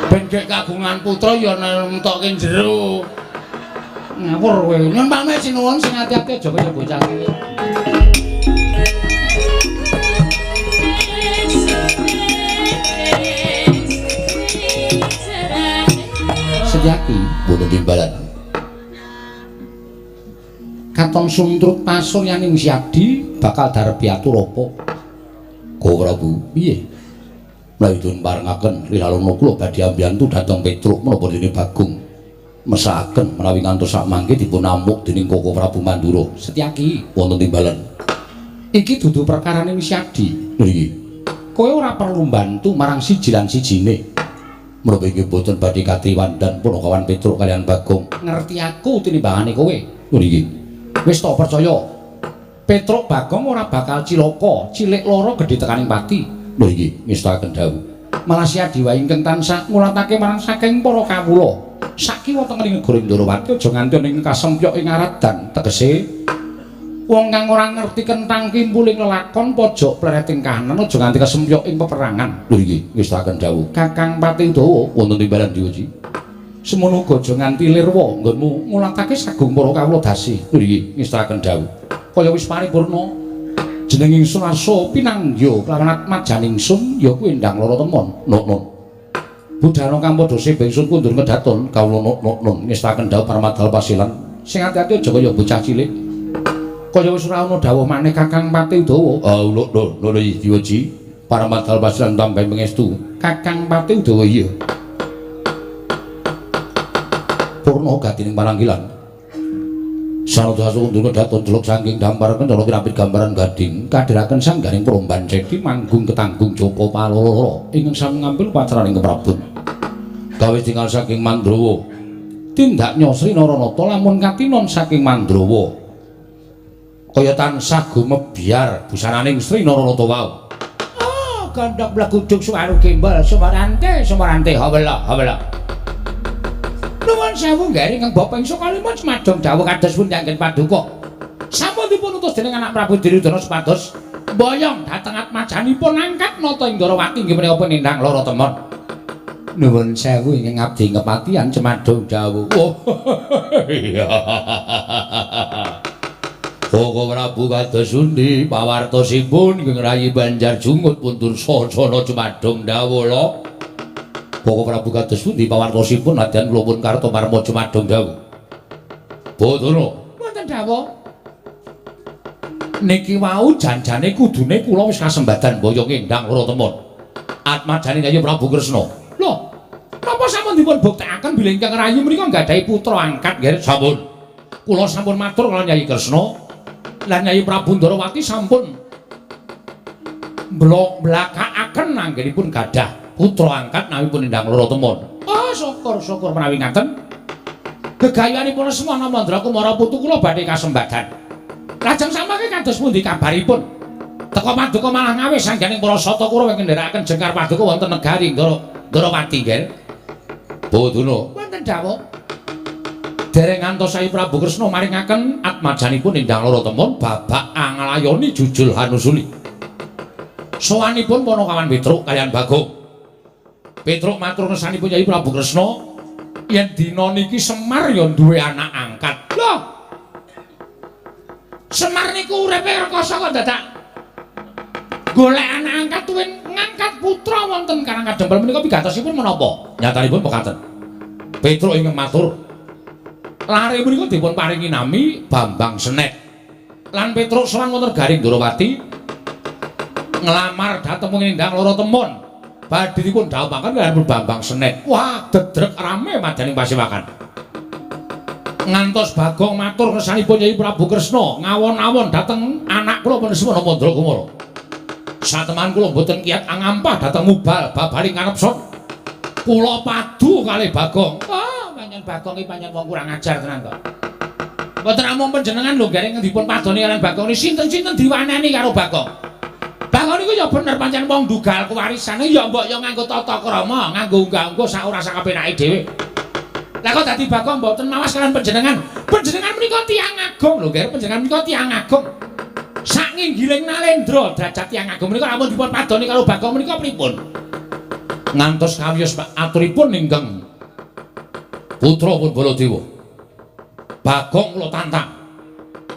Ben gek kagungan putra ya nemtokke jero. Ngawur kowe. Nyun pamit sinuwun sing ati-ati aja kaya bocah iki. Setyaki boten timbalan. Katon suntrut pasuryaning Syadi bakal darep atur apa? Ko Prabu, piye? Menawi dipun parengaken lilalana kula badhe ambiyantu dhateng Petruk menapa dene Bagong mesakaken menawi ngantos sak mangke dipun amuk dening Koko Prabu Mandura. Setyaki wonten timbalan. Iki dudu perkaraning Syadi. Lho iki. Kowe ora perlu mbantu marang siji lan sijine. Menapa inggih boten badhe katriwandan punakawan Petruk kalian Bagong. Ngerti aku tinimbangane kowe. Lho iki. Wis tak percaya. Petruk Bagong ora bakal cilaka, cilik lara gedhe tekaning pati. Lho iki ngestakaken dawuh. Malah Syadi wae ingkang tansah ngulatake marang saking para kawula. Sakiwa tengen ing negara Ndorowati aja nganti ana ing kasempyok ing aradan. Tegese wong kang ora ngerti kentang kimpuling lelakon pojok plereting kahanan aja nganti kasempyok ing peperangan. Lho iki ngestakaken dawuh. Kakang Pati Udawa wonten timbalan diuji. Semono uga aja nganti lirwa nggonmu ngulatake sagung para kawula dasi. Lho iki ngestakaken dawuh. Kaya wis paripurna jeneng ingsun arsa pinangya kelawan atmajan ingsun ya kuwi endang lara temon. Nun. Budhana kang padha sebe ingsun kundur kedaton kawula nun ngestakaken dawuh Parmadal Pasilan. Sing ati-ati aja kaya bocah cilik. Kaya wis ora ana dawuh maneh Kakang Pati Udawa. Ah lho lho lho diweji Parmadal Pasilan tambahi pangestu. Kakang Pati Udawa iya. Purna gatining pananggilan. Sanadha kundur kedaton delok saking dampar kencana kirapit gambaran gading kadhiraken sanggaring promban cedi manggung ketanggung Joko Paloro ingkang sami ngambil paceraning keprabon. Gawe tinggal saking Mandrawa. Tindak Nyosri Naranata lamun katinon saking Mandrawa. Kaya tansah gumebyar busananing Sri Naranata wau. Oh, gandhok blegudug suwaru gembol sumarante sumarante hawela hawela. Nuwun sewu nggih ingkang bapa ing Sukalima cumadong dawuh kados pundi anggen paduka. Sampun dipun utus dening anak Prabu Duryudana supados mboyong dhateng atmajanipun angkat nata ing Ndarawati inggih menika penindang lara temon. Nuwun sewu ingkang abdi kepatihan cumadong dawuh. Oh iya. Koko Prabu kados pundi pawartosipun ingkang rayi Banjar Jungut pun Dursasana cumadong dawuh lho. Koko Prabu kados pundi pawartosipun nadyan kula pun Kartomarma cumadong dawuh. Bathara wonten dawuh. Niki wau janjane kudune kula wis kasembadan boyong endang lara temon. Atmajane Yayi Prabu Kresna. Lho, napa sampun dipun buktekaken bilih ingkang rayi menika nggadahi putra angkat nggih? Sampun. Kula sampun matur kaliyan Yayi Kresna lan Yayi Prabu Ndarawati sampun mblakakaken anggenipun gadah putra angkat nawi pun endang lara temon. Oh, syukur-syukur menawi ngaten. Gegayuhanipun Semana Mandra Kumara putu kula badhe kasembadan. Lajeng samangke kados pundi kabaripun? Teka paduka malah ngawis sangganing para sata Kurawa ingkang ndherekaken jengkar paduka wonten negari Ndarawati nggih. Bathara wonten dawuh. Dereng ngantos Sayi Prabu Kresna maringaken atmajanipun endang lara temon babak anglayoni jujul hanusuli. Sowanipun Panakawan Petruk kaliyan Bagong. Petruk matur ngersanipun Yayi Prabu Kresna yen dina niki Semar ya duwe anak angkat. Lho. Semar niku uripe rekoso kok dadak golek anak angkat tuwin ngangkat putra wonten Karang Kadempel menika pigatosipun menapa? Nyatanipun mekaten. Petruk ingkang matur lare menika dipun paringi nami Bambang Senek. Lan Petruk sowan wonten Garing Ndarawati nglamar dhateng endang lara temon. Badhe dipun dhawuhaken kaliyan Bambang Senek. Wah, dedrek rame madaning pasewakan. Ngantos Bagong matur ngersanipun Yayi Prabu Kresna ngawon-awon dhateng anak kula pun Semana Mandra Kumara. Sateman kula mboten kiyat angampah dhateng mubal babaring kanepson. Kula padu kalih Bagong. Oh, pancen Bagong iki pancen wong kurang ajar tenan kok. Mboten namung panjenengan lho gareng dipun padoni kaliyan Bagong niki sinten-sinten diwaneni karo Bagong. Bagong niku ya bener pancen wong ndugal kewarisane ya mbok ya nganggo tata krama, nganggo unggah-ungguh sak ora sakapenake dhewe. Lah kok dadi Bagong mboten mawas kaliyan panjenengan. Panjenengan menika tiyang agung lho, nggih. Panjenengan menika tiyang agung. Sak nginggiling nalendra derajat tiyang agung menika lamun dipun padoni karo Bagong menika pripun? Ngantos kawiyos aturipun ingkang putra pun Baladewa. Bagong kula tantang.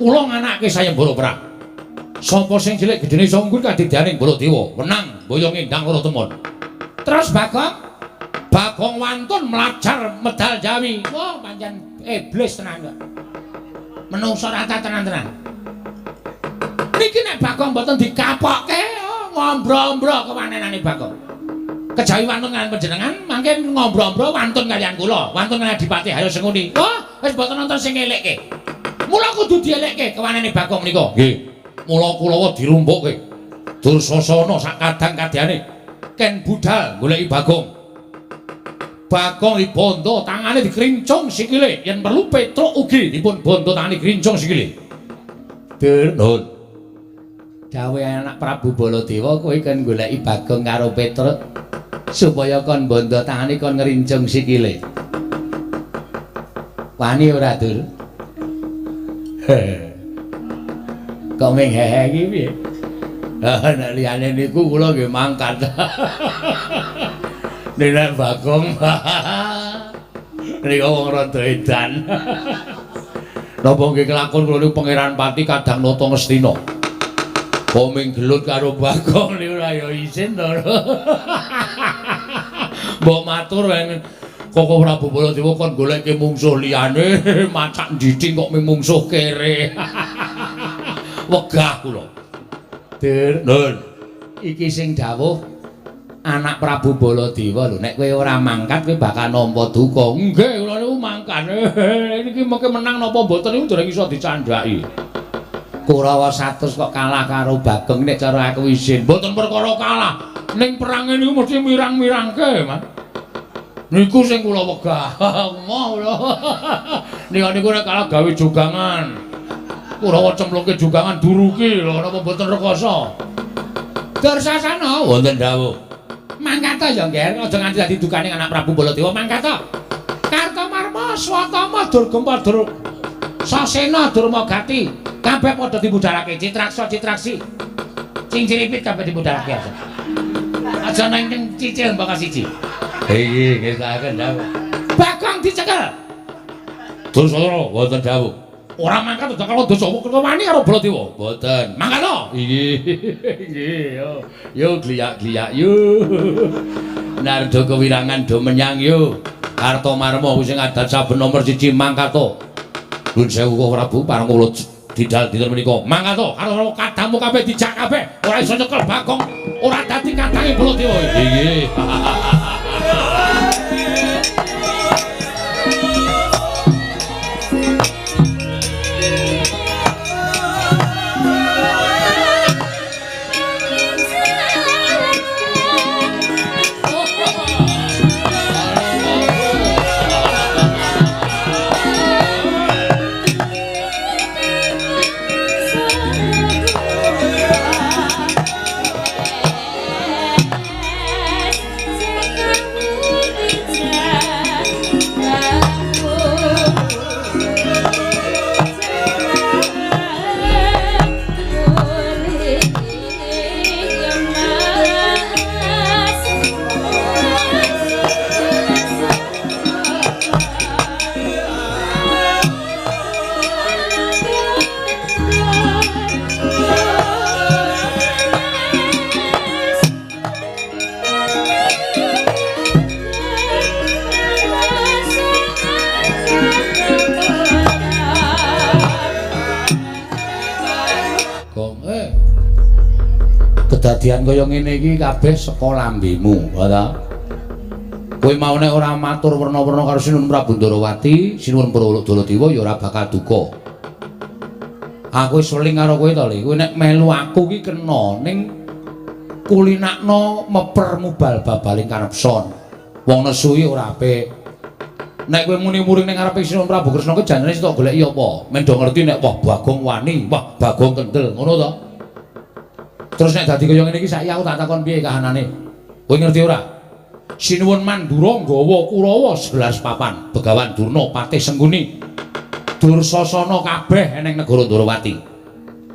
Kula nganake sayembara perang. Sapa sing cilik gedene iso unggul kadidyaning Baladewa, wenang boyong endang lara temon. Terus Bagong Bagong wantun mlajar medal Jawi. Wah, pancen iblis tenan kok. Menungso rata tenan-tenan. Niki nek Bagong mboten dikapokke, oh, ngombro-ombro kewanenane Bagong. Kejawi wantun kaliyan panjenengan, mangke ngombro-ombro wantun kaliyan kula, wantun kaliyan Adipati Haryo Sengkuni. Wah, wis mboten nonton sing ngelekke. Mula kudu dielekke kewanene Bagong menika. Nggih. Mula kulawa dirumpukke. Dursasana sak kadang kadyane ken budal goleki Bagong. Bagong dibondo tangane dikrincung sikile, yen perlu Petruk ugi dipun bondo tangane krincung sikile. Dur, nuwun. Dawuh anak Prabu Baladewa kowe kon goleki Bagong karo Petruk supaya kon bondo tangane kon ngrincung sikile. Wani ora, Dur? Kok ming hehe iki piye? Lah nek liyane niku kula nggih mangkat. Nek Bagong niku wong rada edan. Napa nggih kelakon kula niku Pangeran Pati kadang nata Ngastina. Kok ming gelut karo Bagong niku ora ya isin to. Mbok matur Koko Prabu Baladewa kon goleke mungsuh liyane, macak ndhidhing kok ming mungsuh kere. Wegah kula. Dur, Nun. Iki sing dawuh anak Prabu Baladewa lho, nek kowe ora mangkat kowe bakal nampa duka. Nggih, kula niku mangkat. Niki mengke menang napa mboten niku dereng iso dicandhaki. Kurawa 100 kok kalah karo Bagong nek cara aku isin. Mboten perkara kalah. Ning perange niku mesti mirang-mirangke, Mas. Niku sing kula wegah. Moh lho. Niku nek kalah gawe jogangan. Kurawa cemplungke jogangan duruki lho napa mboten rekoso. Dursasana wonten dawuh. Mangkata ya, Ngger, aja nganti dadi dukane anak Prabu Baladewa mangkata. Kartomarma, Swatama, Durgempa, Sasena, Durmagati, kabeh padha dibudalake Citraksa, Citraksi. Cingciripit kabeh dibudalake aja. Aja nang cicil mbaka siji. Nggih, nggih saken dawuh. Bagong dicekel. Dursasana wonten dawuh. Ora mangkat aja karo dosa wani karo Baladewa. Mboten. Mangkat to? Nggih. Nggih, yo. Yo gliyak-gliyak yo. Nardo kewirangan do menyang yo. Kartomarma kuwi sing adat saben nomor 1 mangkat to. Nuwun sewu Prabu pareng kula didal dinten menika. Mangkat to karo kadamu kabeh dijak kabeh. Ora iso nyekel Bagong, ora dadi kadange Baladewa. Nggih. Kedadian kaya ngene iki kabeh saka lambemu, ta? Kowe mau nek ora matur werna-werna karo Sinuwun Prabu Ndarawati, Sinuwun Baladewa ya ora bakal duka. Aku wis weling karo kowe to, Le. Kowe nek melu aku ki kena ning kulinakno meper mubal babaling kanepson. Wong nesu iki ora apik. Nek kowe muni-muring ning ngarepe Sinuwun Prabu Kresna ki janjane sing tok goleki apa? Men do ngerti nek wah Bagong wani, wah Bagong kendel, ngono to? Terus nek dadi kaya ngene iki saiki aku tak takon piye kahanane. Kowe ngerti ora? Sinuwun Mandura nggawa Kurawa 11 papan, Begawan Durna, Patih Sengkuni, Dursasana kabeh eneng negara Ndorowati.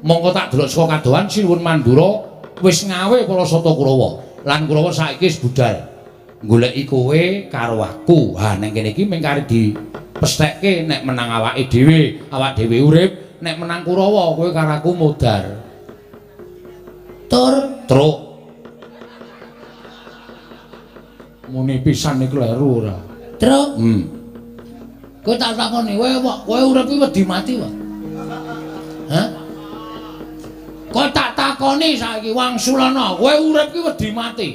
Mongko tak delok saka kadohan Sinuwun Mandura wis ngawe para sata Kurawa. Lan Kurawa saiki wis budal goleki kowe karo aku. Ha ning kene iki mung kari dipesthekke nek menang awake dhewe, awak dhewe urip, nek menang Kurawa kowe karo aku modar. Tur truk muni pisan iki kleru ora. Truk. Kowe tak takoni, kowe urip iki wedi mati wae. Hah? Kowe tak takoni saiki wangsulana, kowe urip iki wedi mati.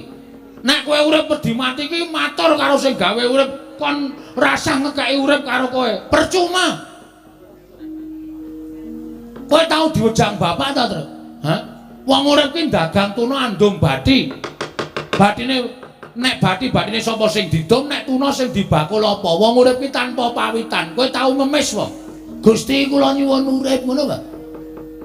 Nek kowe urip wedi mati iki matur karo sing gawe urip kon rasah ngekeki urip karo kowe. Percuma. Kowe tau diwejang bapak ta, Truk? Hah? Wong urip ki dagang tuna andum bathi. Bathine nek bathi-bathine sapa sing didum, nek tuna sing dibakul apa? Wong urip ki tanpa pawitan. Kowe tau ngemis wae. Gusti kula nyuwun urip ngono wae.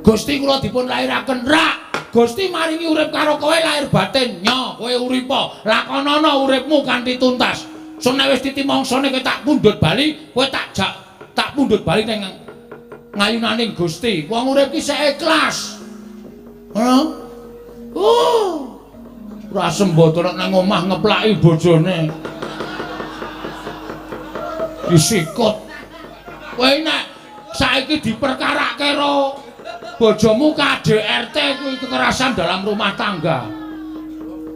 Gusti kula dipun lairaken rak. Gusti maringi urip karo kowe lahir batin. Nyo, kowe uripa. Lakonana uripmu kanthi tuntas. Sun nek wis titi mangsane kowe tak pundhut bali, kowe tak jak tak pundhut bali ning ngayunaning Gusti. Wong urip ki sek ikhlas. Hah? Oh. Ora sembodo nek nang omah ngeplaki bojone. Disikut. Kowe nek saiki diperkarake karo bojomu KDRT kuwi kekerasan dalam rumah tangga.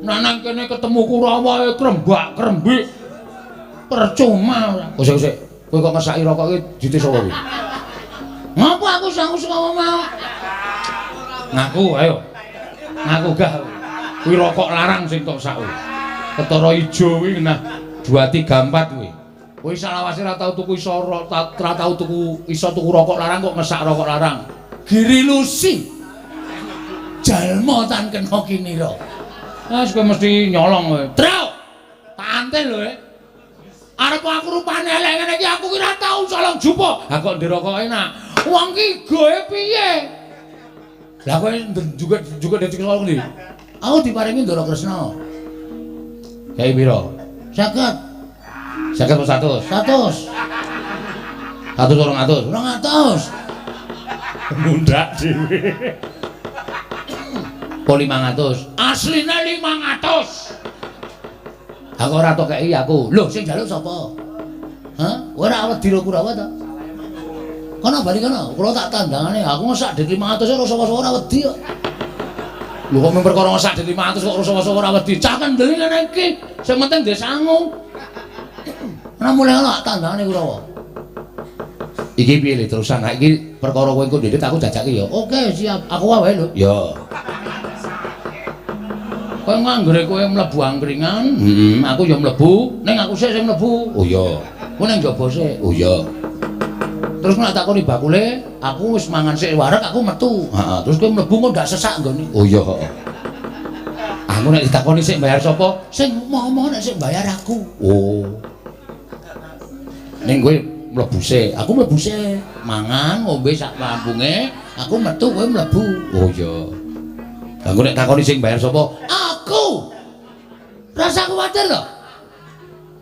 Nek nang kene ketemu Kurawa krembak-krembik. Percuma ora. Kok sik kowe kok ngesaki rokok iki jite sapa kuwi? Ngopo aku sangu saka mau? Ngaku ayo. Ngaku gah. Kuwi rokok larang sing tok sak. Ketara ijo kuwi nah 2 3 4 kuwi. Kowe salawase ora tau tuku iso ora tau tuku iso tuku rokok larang kok ngesak rokok larang. Giri Lusi. Jalma tan kena kinira. Wes kowe mesti nyolong kowe. Truk. Tak antil lho. Arep aku rupane elek ngene iki aku ki ora tau colong jupo. Ha kok ndiroko enak. Wong ki goe piye? Lah kowe juga juga dadi colong ndi? Aku diparingi Ndara Kresna. Kae pira? 50. 50 apa 100? 100. 100 200. 200. Mundak dhewe. Po 500. Asline 500. Aku ora tok kei aku. Lho, sing njaluk sapa? Hah? Ora wedi ro Kurawa ta? Kono bali kono, kula tak tandangane. Aku sak dit 500 ora sapa-sapa ora wedi kok. Lho kok mung perkara sak dit 500 kok ora sapa-sapa ora wedi. Cah kendel ngene iki, sing penting ndek sangu. Ora mulih ngono tak tandangane Kurawa. Iki piye le terusan? Ha iki perkara kowe engko ndedit aku jajake ya. Oke, siap. Aku wae lho. Ya. Kowe nganggere kowe mlebu angkringan, aku ya mlebu, ning aku sik sing mlebu. Oh iya. Kowe ning njaba sik. Oh iya. Terus nek takoni bakule, aku wis mangan sik wareg, aku metu. Heeh, terus kowe mlebu kok ndak sesak nggone. Oh iya, heeh. Aku nek ditakoni sik bayar sapa? Sing momo nek sik bayar aku. Oh. Ning kowe mlebu sik, aku mlebu sik, mangan ngombe sak lampunge, aku metu kowe mlebu. Oh iya. Lah engko nek takoni sing bayar sapa? Aku. Rasa kuwatir to.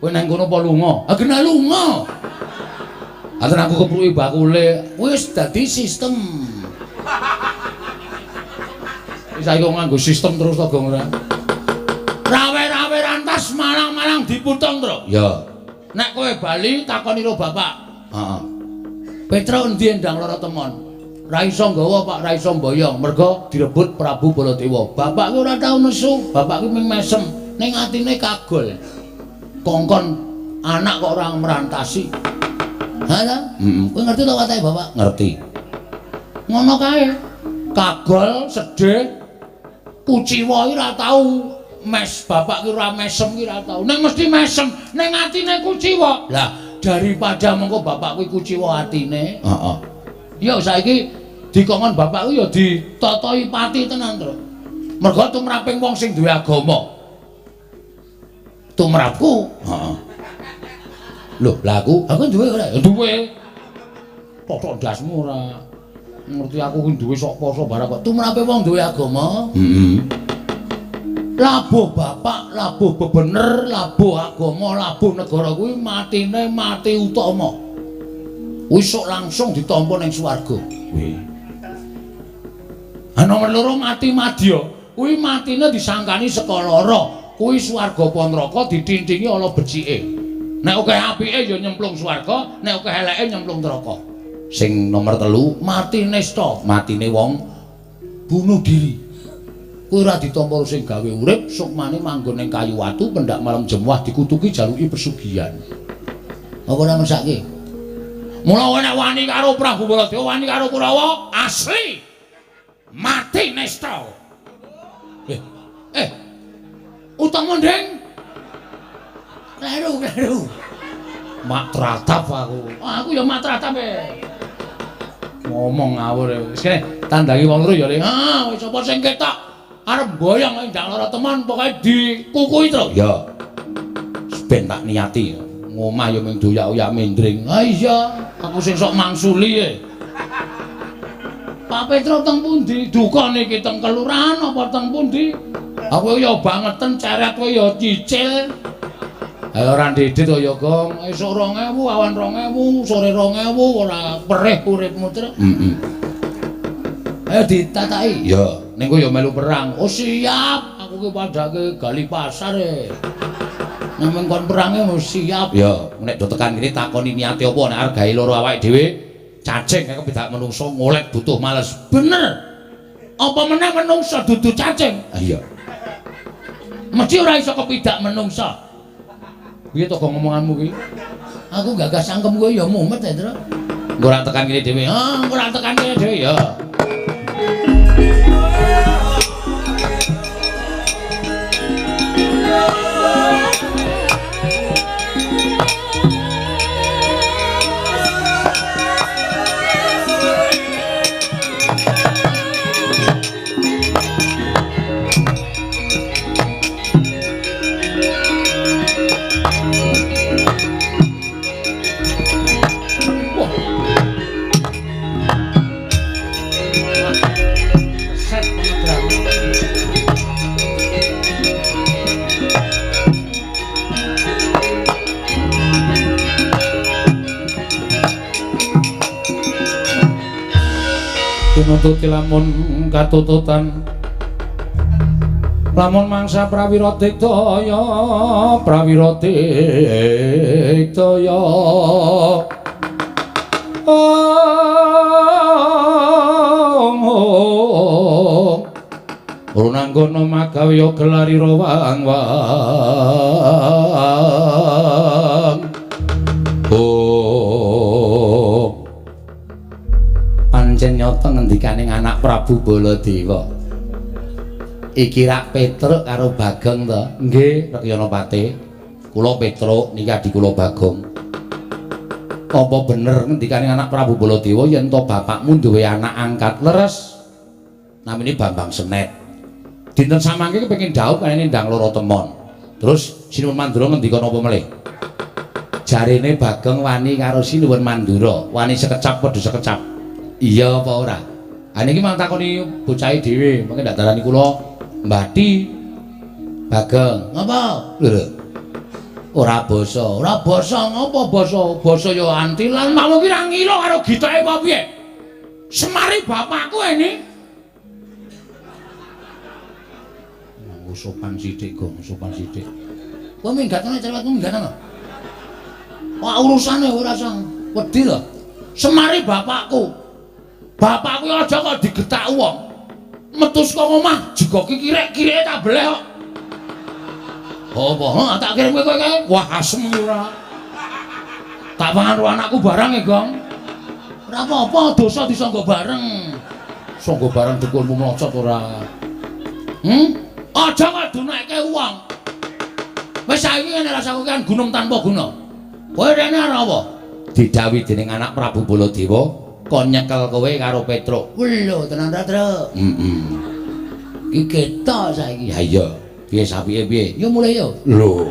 Kowe nang kono apa lunga? Ah kena lunga. Aten aku kepruki bakule, wis dadi sistem. Wis saiki kok nganggo sistem terus to, Gong ora. Rawe-rawe rantas malang-malang diputung, Tru. Ya. Nek kowe bali takoni ro bapak. Heeh. Petro endi endang lara temon? Ra iso nggawa Pak, ra iso mboyong, mergo direbut Prabu Baladewa. Bapak ki ora tau nesu, bapak ki mung mesem, ning atine kagol. Kongkon anak kok ora merantasi. Ha ta? Heeh. Kowe ngerti to watake bapak? Ngerti. Ngono kae. Kagol, sedih, kuciwa ki ora tau mes, bapak ki ora mesem ki ora tau. Ning mesti mesem, ning atine kuciwa. Lah, daripada mengko bapak kuwi kuciwa atine. Heeh. Ya saiki dikongkon bapakku ya ditotoi pati tenan, Tru. Mergo tumraping wong sing duwe agama. Tumrapku, heeh. Lho, lah aku duwe ora? Duwe. Totok ndasmu ora. Ngerti aku ku duwe sok poso barang kok. Tumrape wong duwe agama. Heeh. Labuh bapak, labuh bebener, labuh agama, labuh negara kuwi matine mati utama. Wis sok langsung ditampa ning swarga. Kuwi. Ha nomor loro mati madya, kuwi matine disangkani saka lara. Kuwi swarga apa neraka ditintingi ala becike. Nek akeh apike ya nyemplung swarga, nek akeh eleke nyemplung neraka. Sing nomor 3 mati nesta, matine wong bunuh diri. Kuwi ora ditampa sing gawe urip, sukmane manggon ning kayu watu, pendak malam jemuah dikutuki jaluki pesugihan. Apa ora mesake? Mula nek wani karo Prabu Baladewa, wani karo Kurawa, asli mati nesta. Utama ndeng. Kleru, kleru. Mak tratap aku. Aku ya mak tratap e. Ngomong ngawur e. Wis kene tandangi wong loro ya, Le. Heeh, wis sapa sing ketok arep mboyong ndang lara teman pokoke dikukui terus. Ya. Ben tak niati. Ngomah ya mung doyak-oyak mendring. Ha iya, aku sing sok mangsuli e. Pak Petro teng pundi? Duka niki teng kelurahan apa teng pundi? Aku ya bangeten ceret kowe ya cicil. Ayo ora ndedit to ya, Gong. Esuk 2000, awan 2000, sore 2000 ora perih uripmu, Tru. Heeh. Ayo ditataki. Ya, ning kowe ya melu perang. Oh siap, aku ki padhake gali pasar e. Nek kon perange wis siap. Ya, nek do tekan kene takoni niate apa nek arep gawe loro awake dhewe, cacing kaya kepidak menungso ngolet butuh males. Bener. Apa meneh menungso dudu cacing? Ah iya. Mesti ora iso kepidak menungso. Piye to kok ngomonganmu kuwi? Aku gagas cangkem kowe ya mumet ya, Tru. Engko ora tekan kene dhewe. Ah, engko ora tekan kene dhewe ya. Nututi lamun katututan lamun mangsa prawira digdaya prawira digdaya Runanggono magawe gelarira wang wang oh pancen nyata ngendikaning anak Prabu Baladewa iki rak Petruk karo Bagong to nggih Rekyana Pate kula Petruk niki adi kula Bagong apa bener ngendikaning anak Prabu Baladewa yen to bapakmu duwe anak angkat leres namine Bambang Senet dinten samangke kepengin dhaup kene ndang loro temon. Terus Sinuwun Mandura ngendika napa melih? Jarene Bagong wani karo Sinuwun Mandura, wani sekecap padha sekecap. Iya apa ora? Ha niki mang takoni bocahe dhewe, mengke ndak darani kula mbati. Bagong, ngapa? Lho. Ora basa, ora basa ngapa basa? Basa ya antilan, mau ki ra ngilo karo gitake apa piye? Semari bapakku ini. Sopan sithik, Gong, sopan sithik. Kowe minggat ana cerewetmu minggat ana. Wah, urusane ora usah wedi lho. Semari bapakku. Bapakku aja kok digetak wong. Metu saka omah jegoki kirek-kireke tak beleh kok. Apa? Heh, tak kirim kowe kae. Wah, asem ora. Tak pangan karo anakku barang e, Gong. Ora apa-apa, dosa disangga bareng. Sangga bareng dukunmu mlocot ora. Aja kok dunekke wong. Wis saiki ngene rasaku kan gunung tanpa guna. Kowe rene arep apa? Didhawuhi dening anak Prabu Baladewa kon nyekel kowe karo Petruk. Lho, tenan ta, Truk? Heeh. Iki ketok saiki. Ha iya. Piye sapike piye? Ya mulih yo. Lho.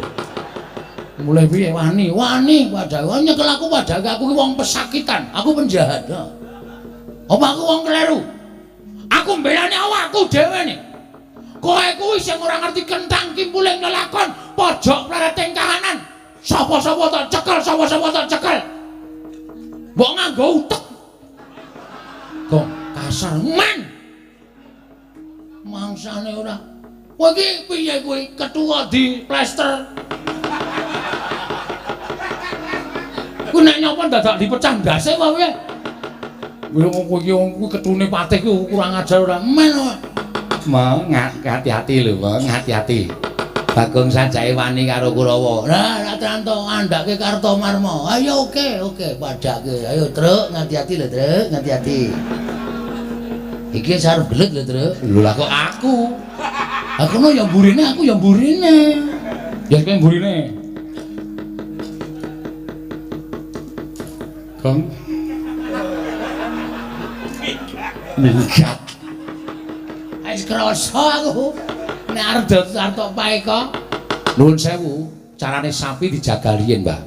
Mulih piye? Wani, wani padahal nyekel aku padahal aku ki wong pesakitan, aku penjahat. Apa aku wong kleru? Aku mbelani awakku dhewe nih. Kowe kuwi sing ora ngerti kentang kimpuling lelakon pojok plereting kahanan. Sapa-sapa tak cekel, sapa-sapa tak cekel. Mbok nganggo utek. Gong kasar men. Mangsane ora. Kowe iki piye kuwi ketua di plester. Kuwi nek nyopo dadak dipecah ndase apa piye? Kowe iki wong kuwi ketune patih kuwi kurang ajar ora men. Hati-hati lho, Bang, hati-hati. Bagong sajake wani karo Kurawa. Lah, ra tranto ngandhake Kartomarma. Ayo oke, oke, padhake. Ayo, Truk, ngati-hati lho, Truk, ngati-hati. Iki arep gelut lho, Truk. Lho lah kok aku. Aku no ya mburine, aku ya mburine. Ya kowe mburine. Gong. Minggat. Wis krasa aku nek arep tok paeka. Nuwun sewu, carane sapi dijagal riyin, Mbah.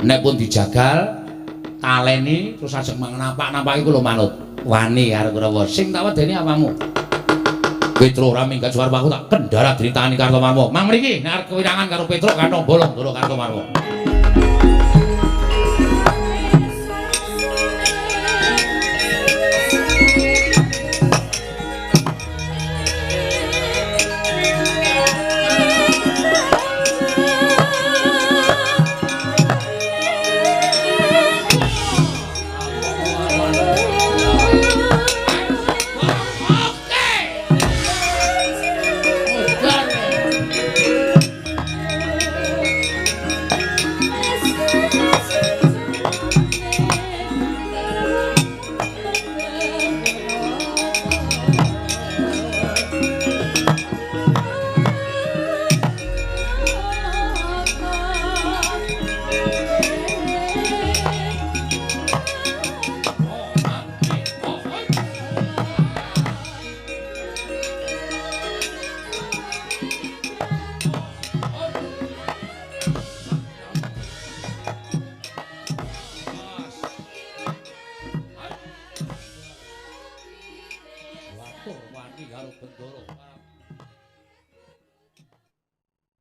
Nek pun dijagal, taleni terus ajeng napak-napaki kula manut. Wani karo Kurawa. Sing tak wedeni apamu? Petruk ora minggat suwarpaku tak kendara dening tangane Kartomarma. Mang mriki nek arep kewirangan karo Petruk kantong bolong ndoro Kartomarma.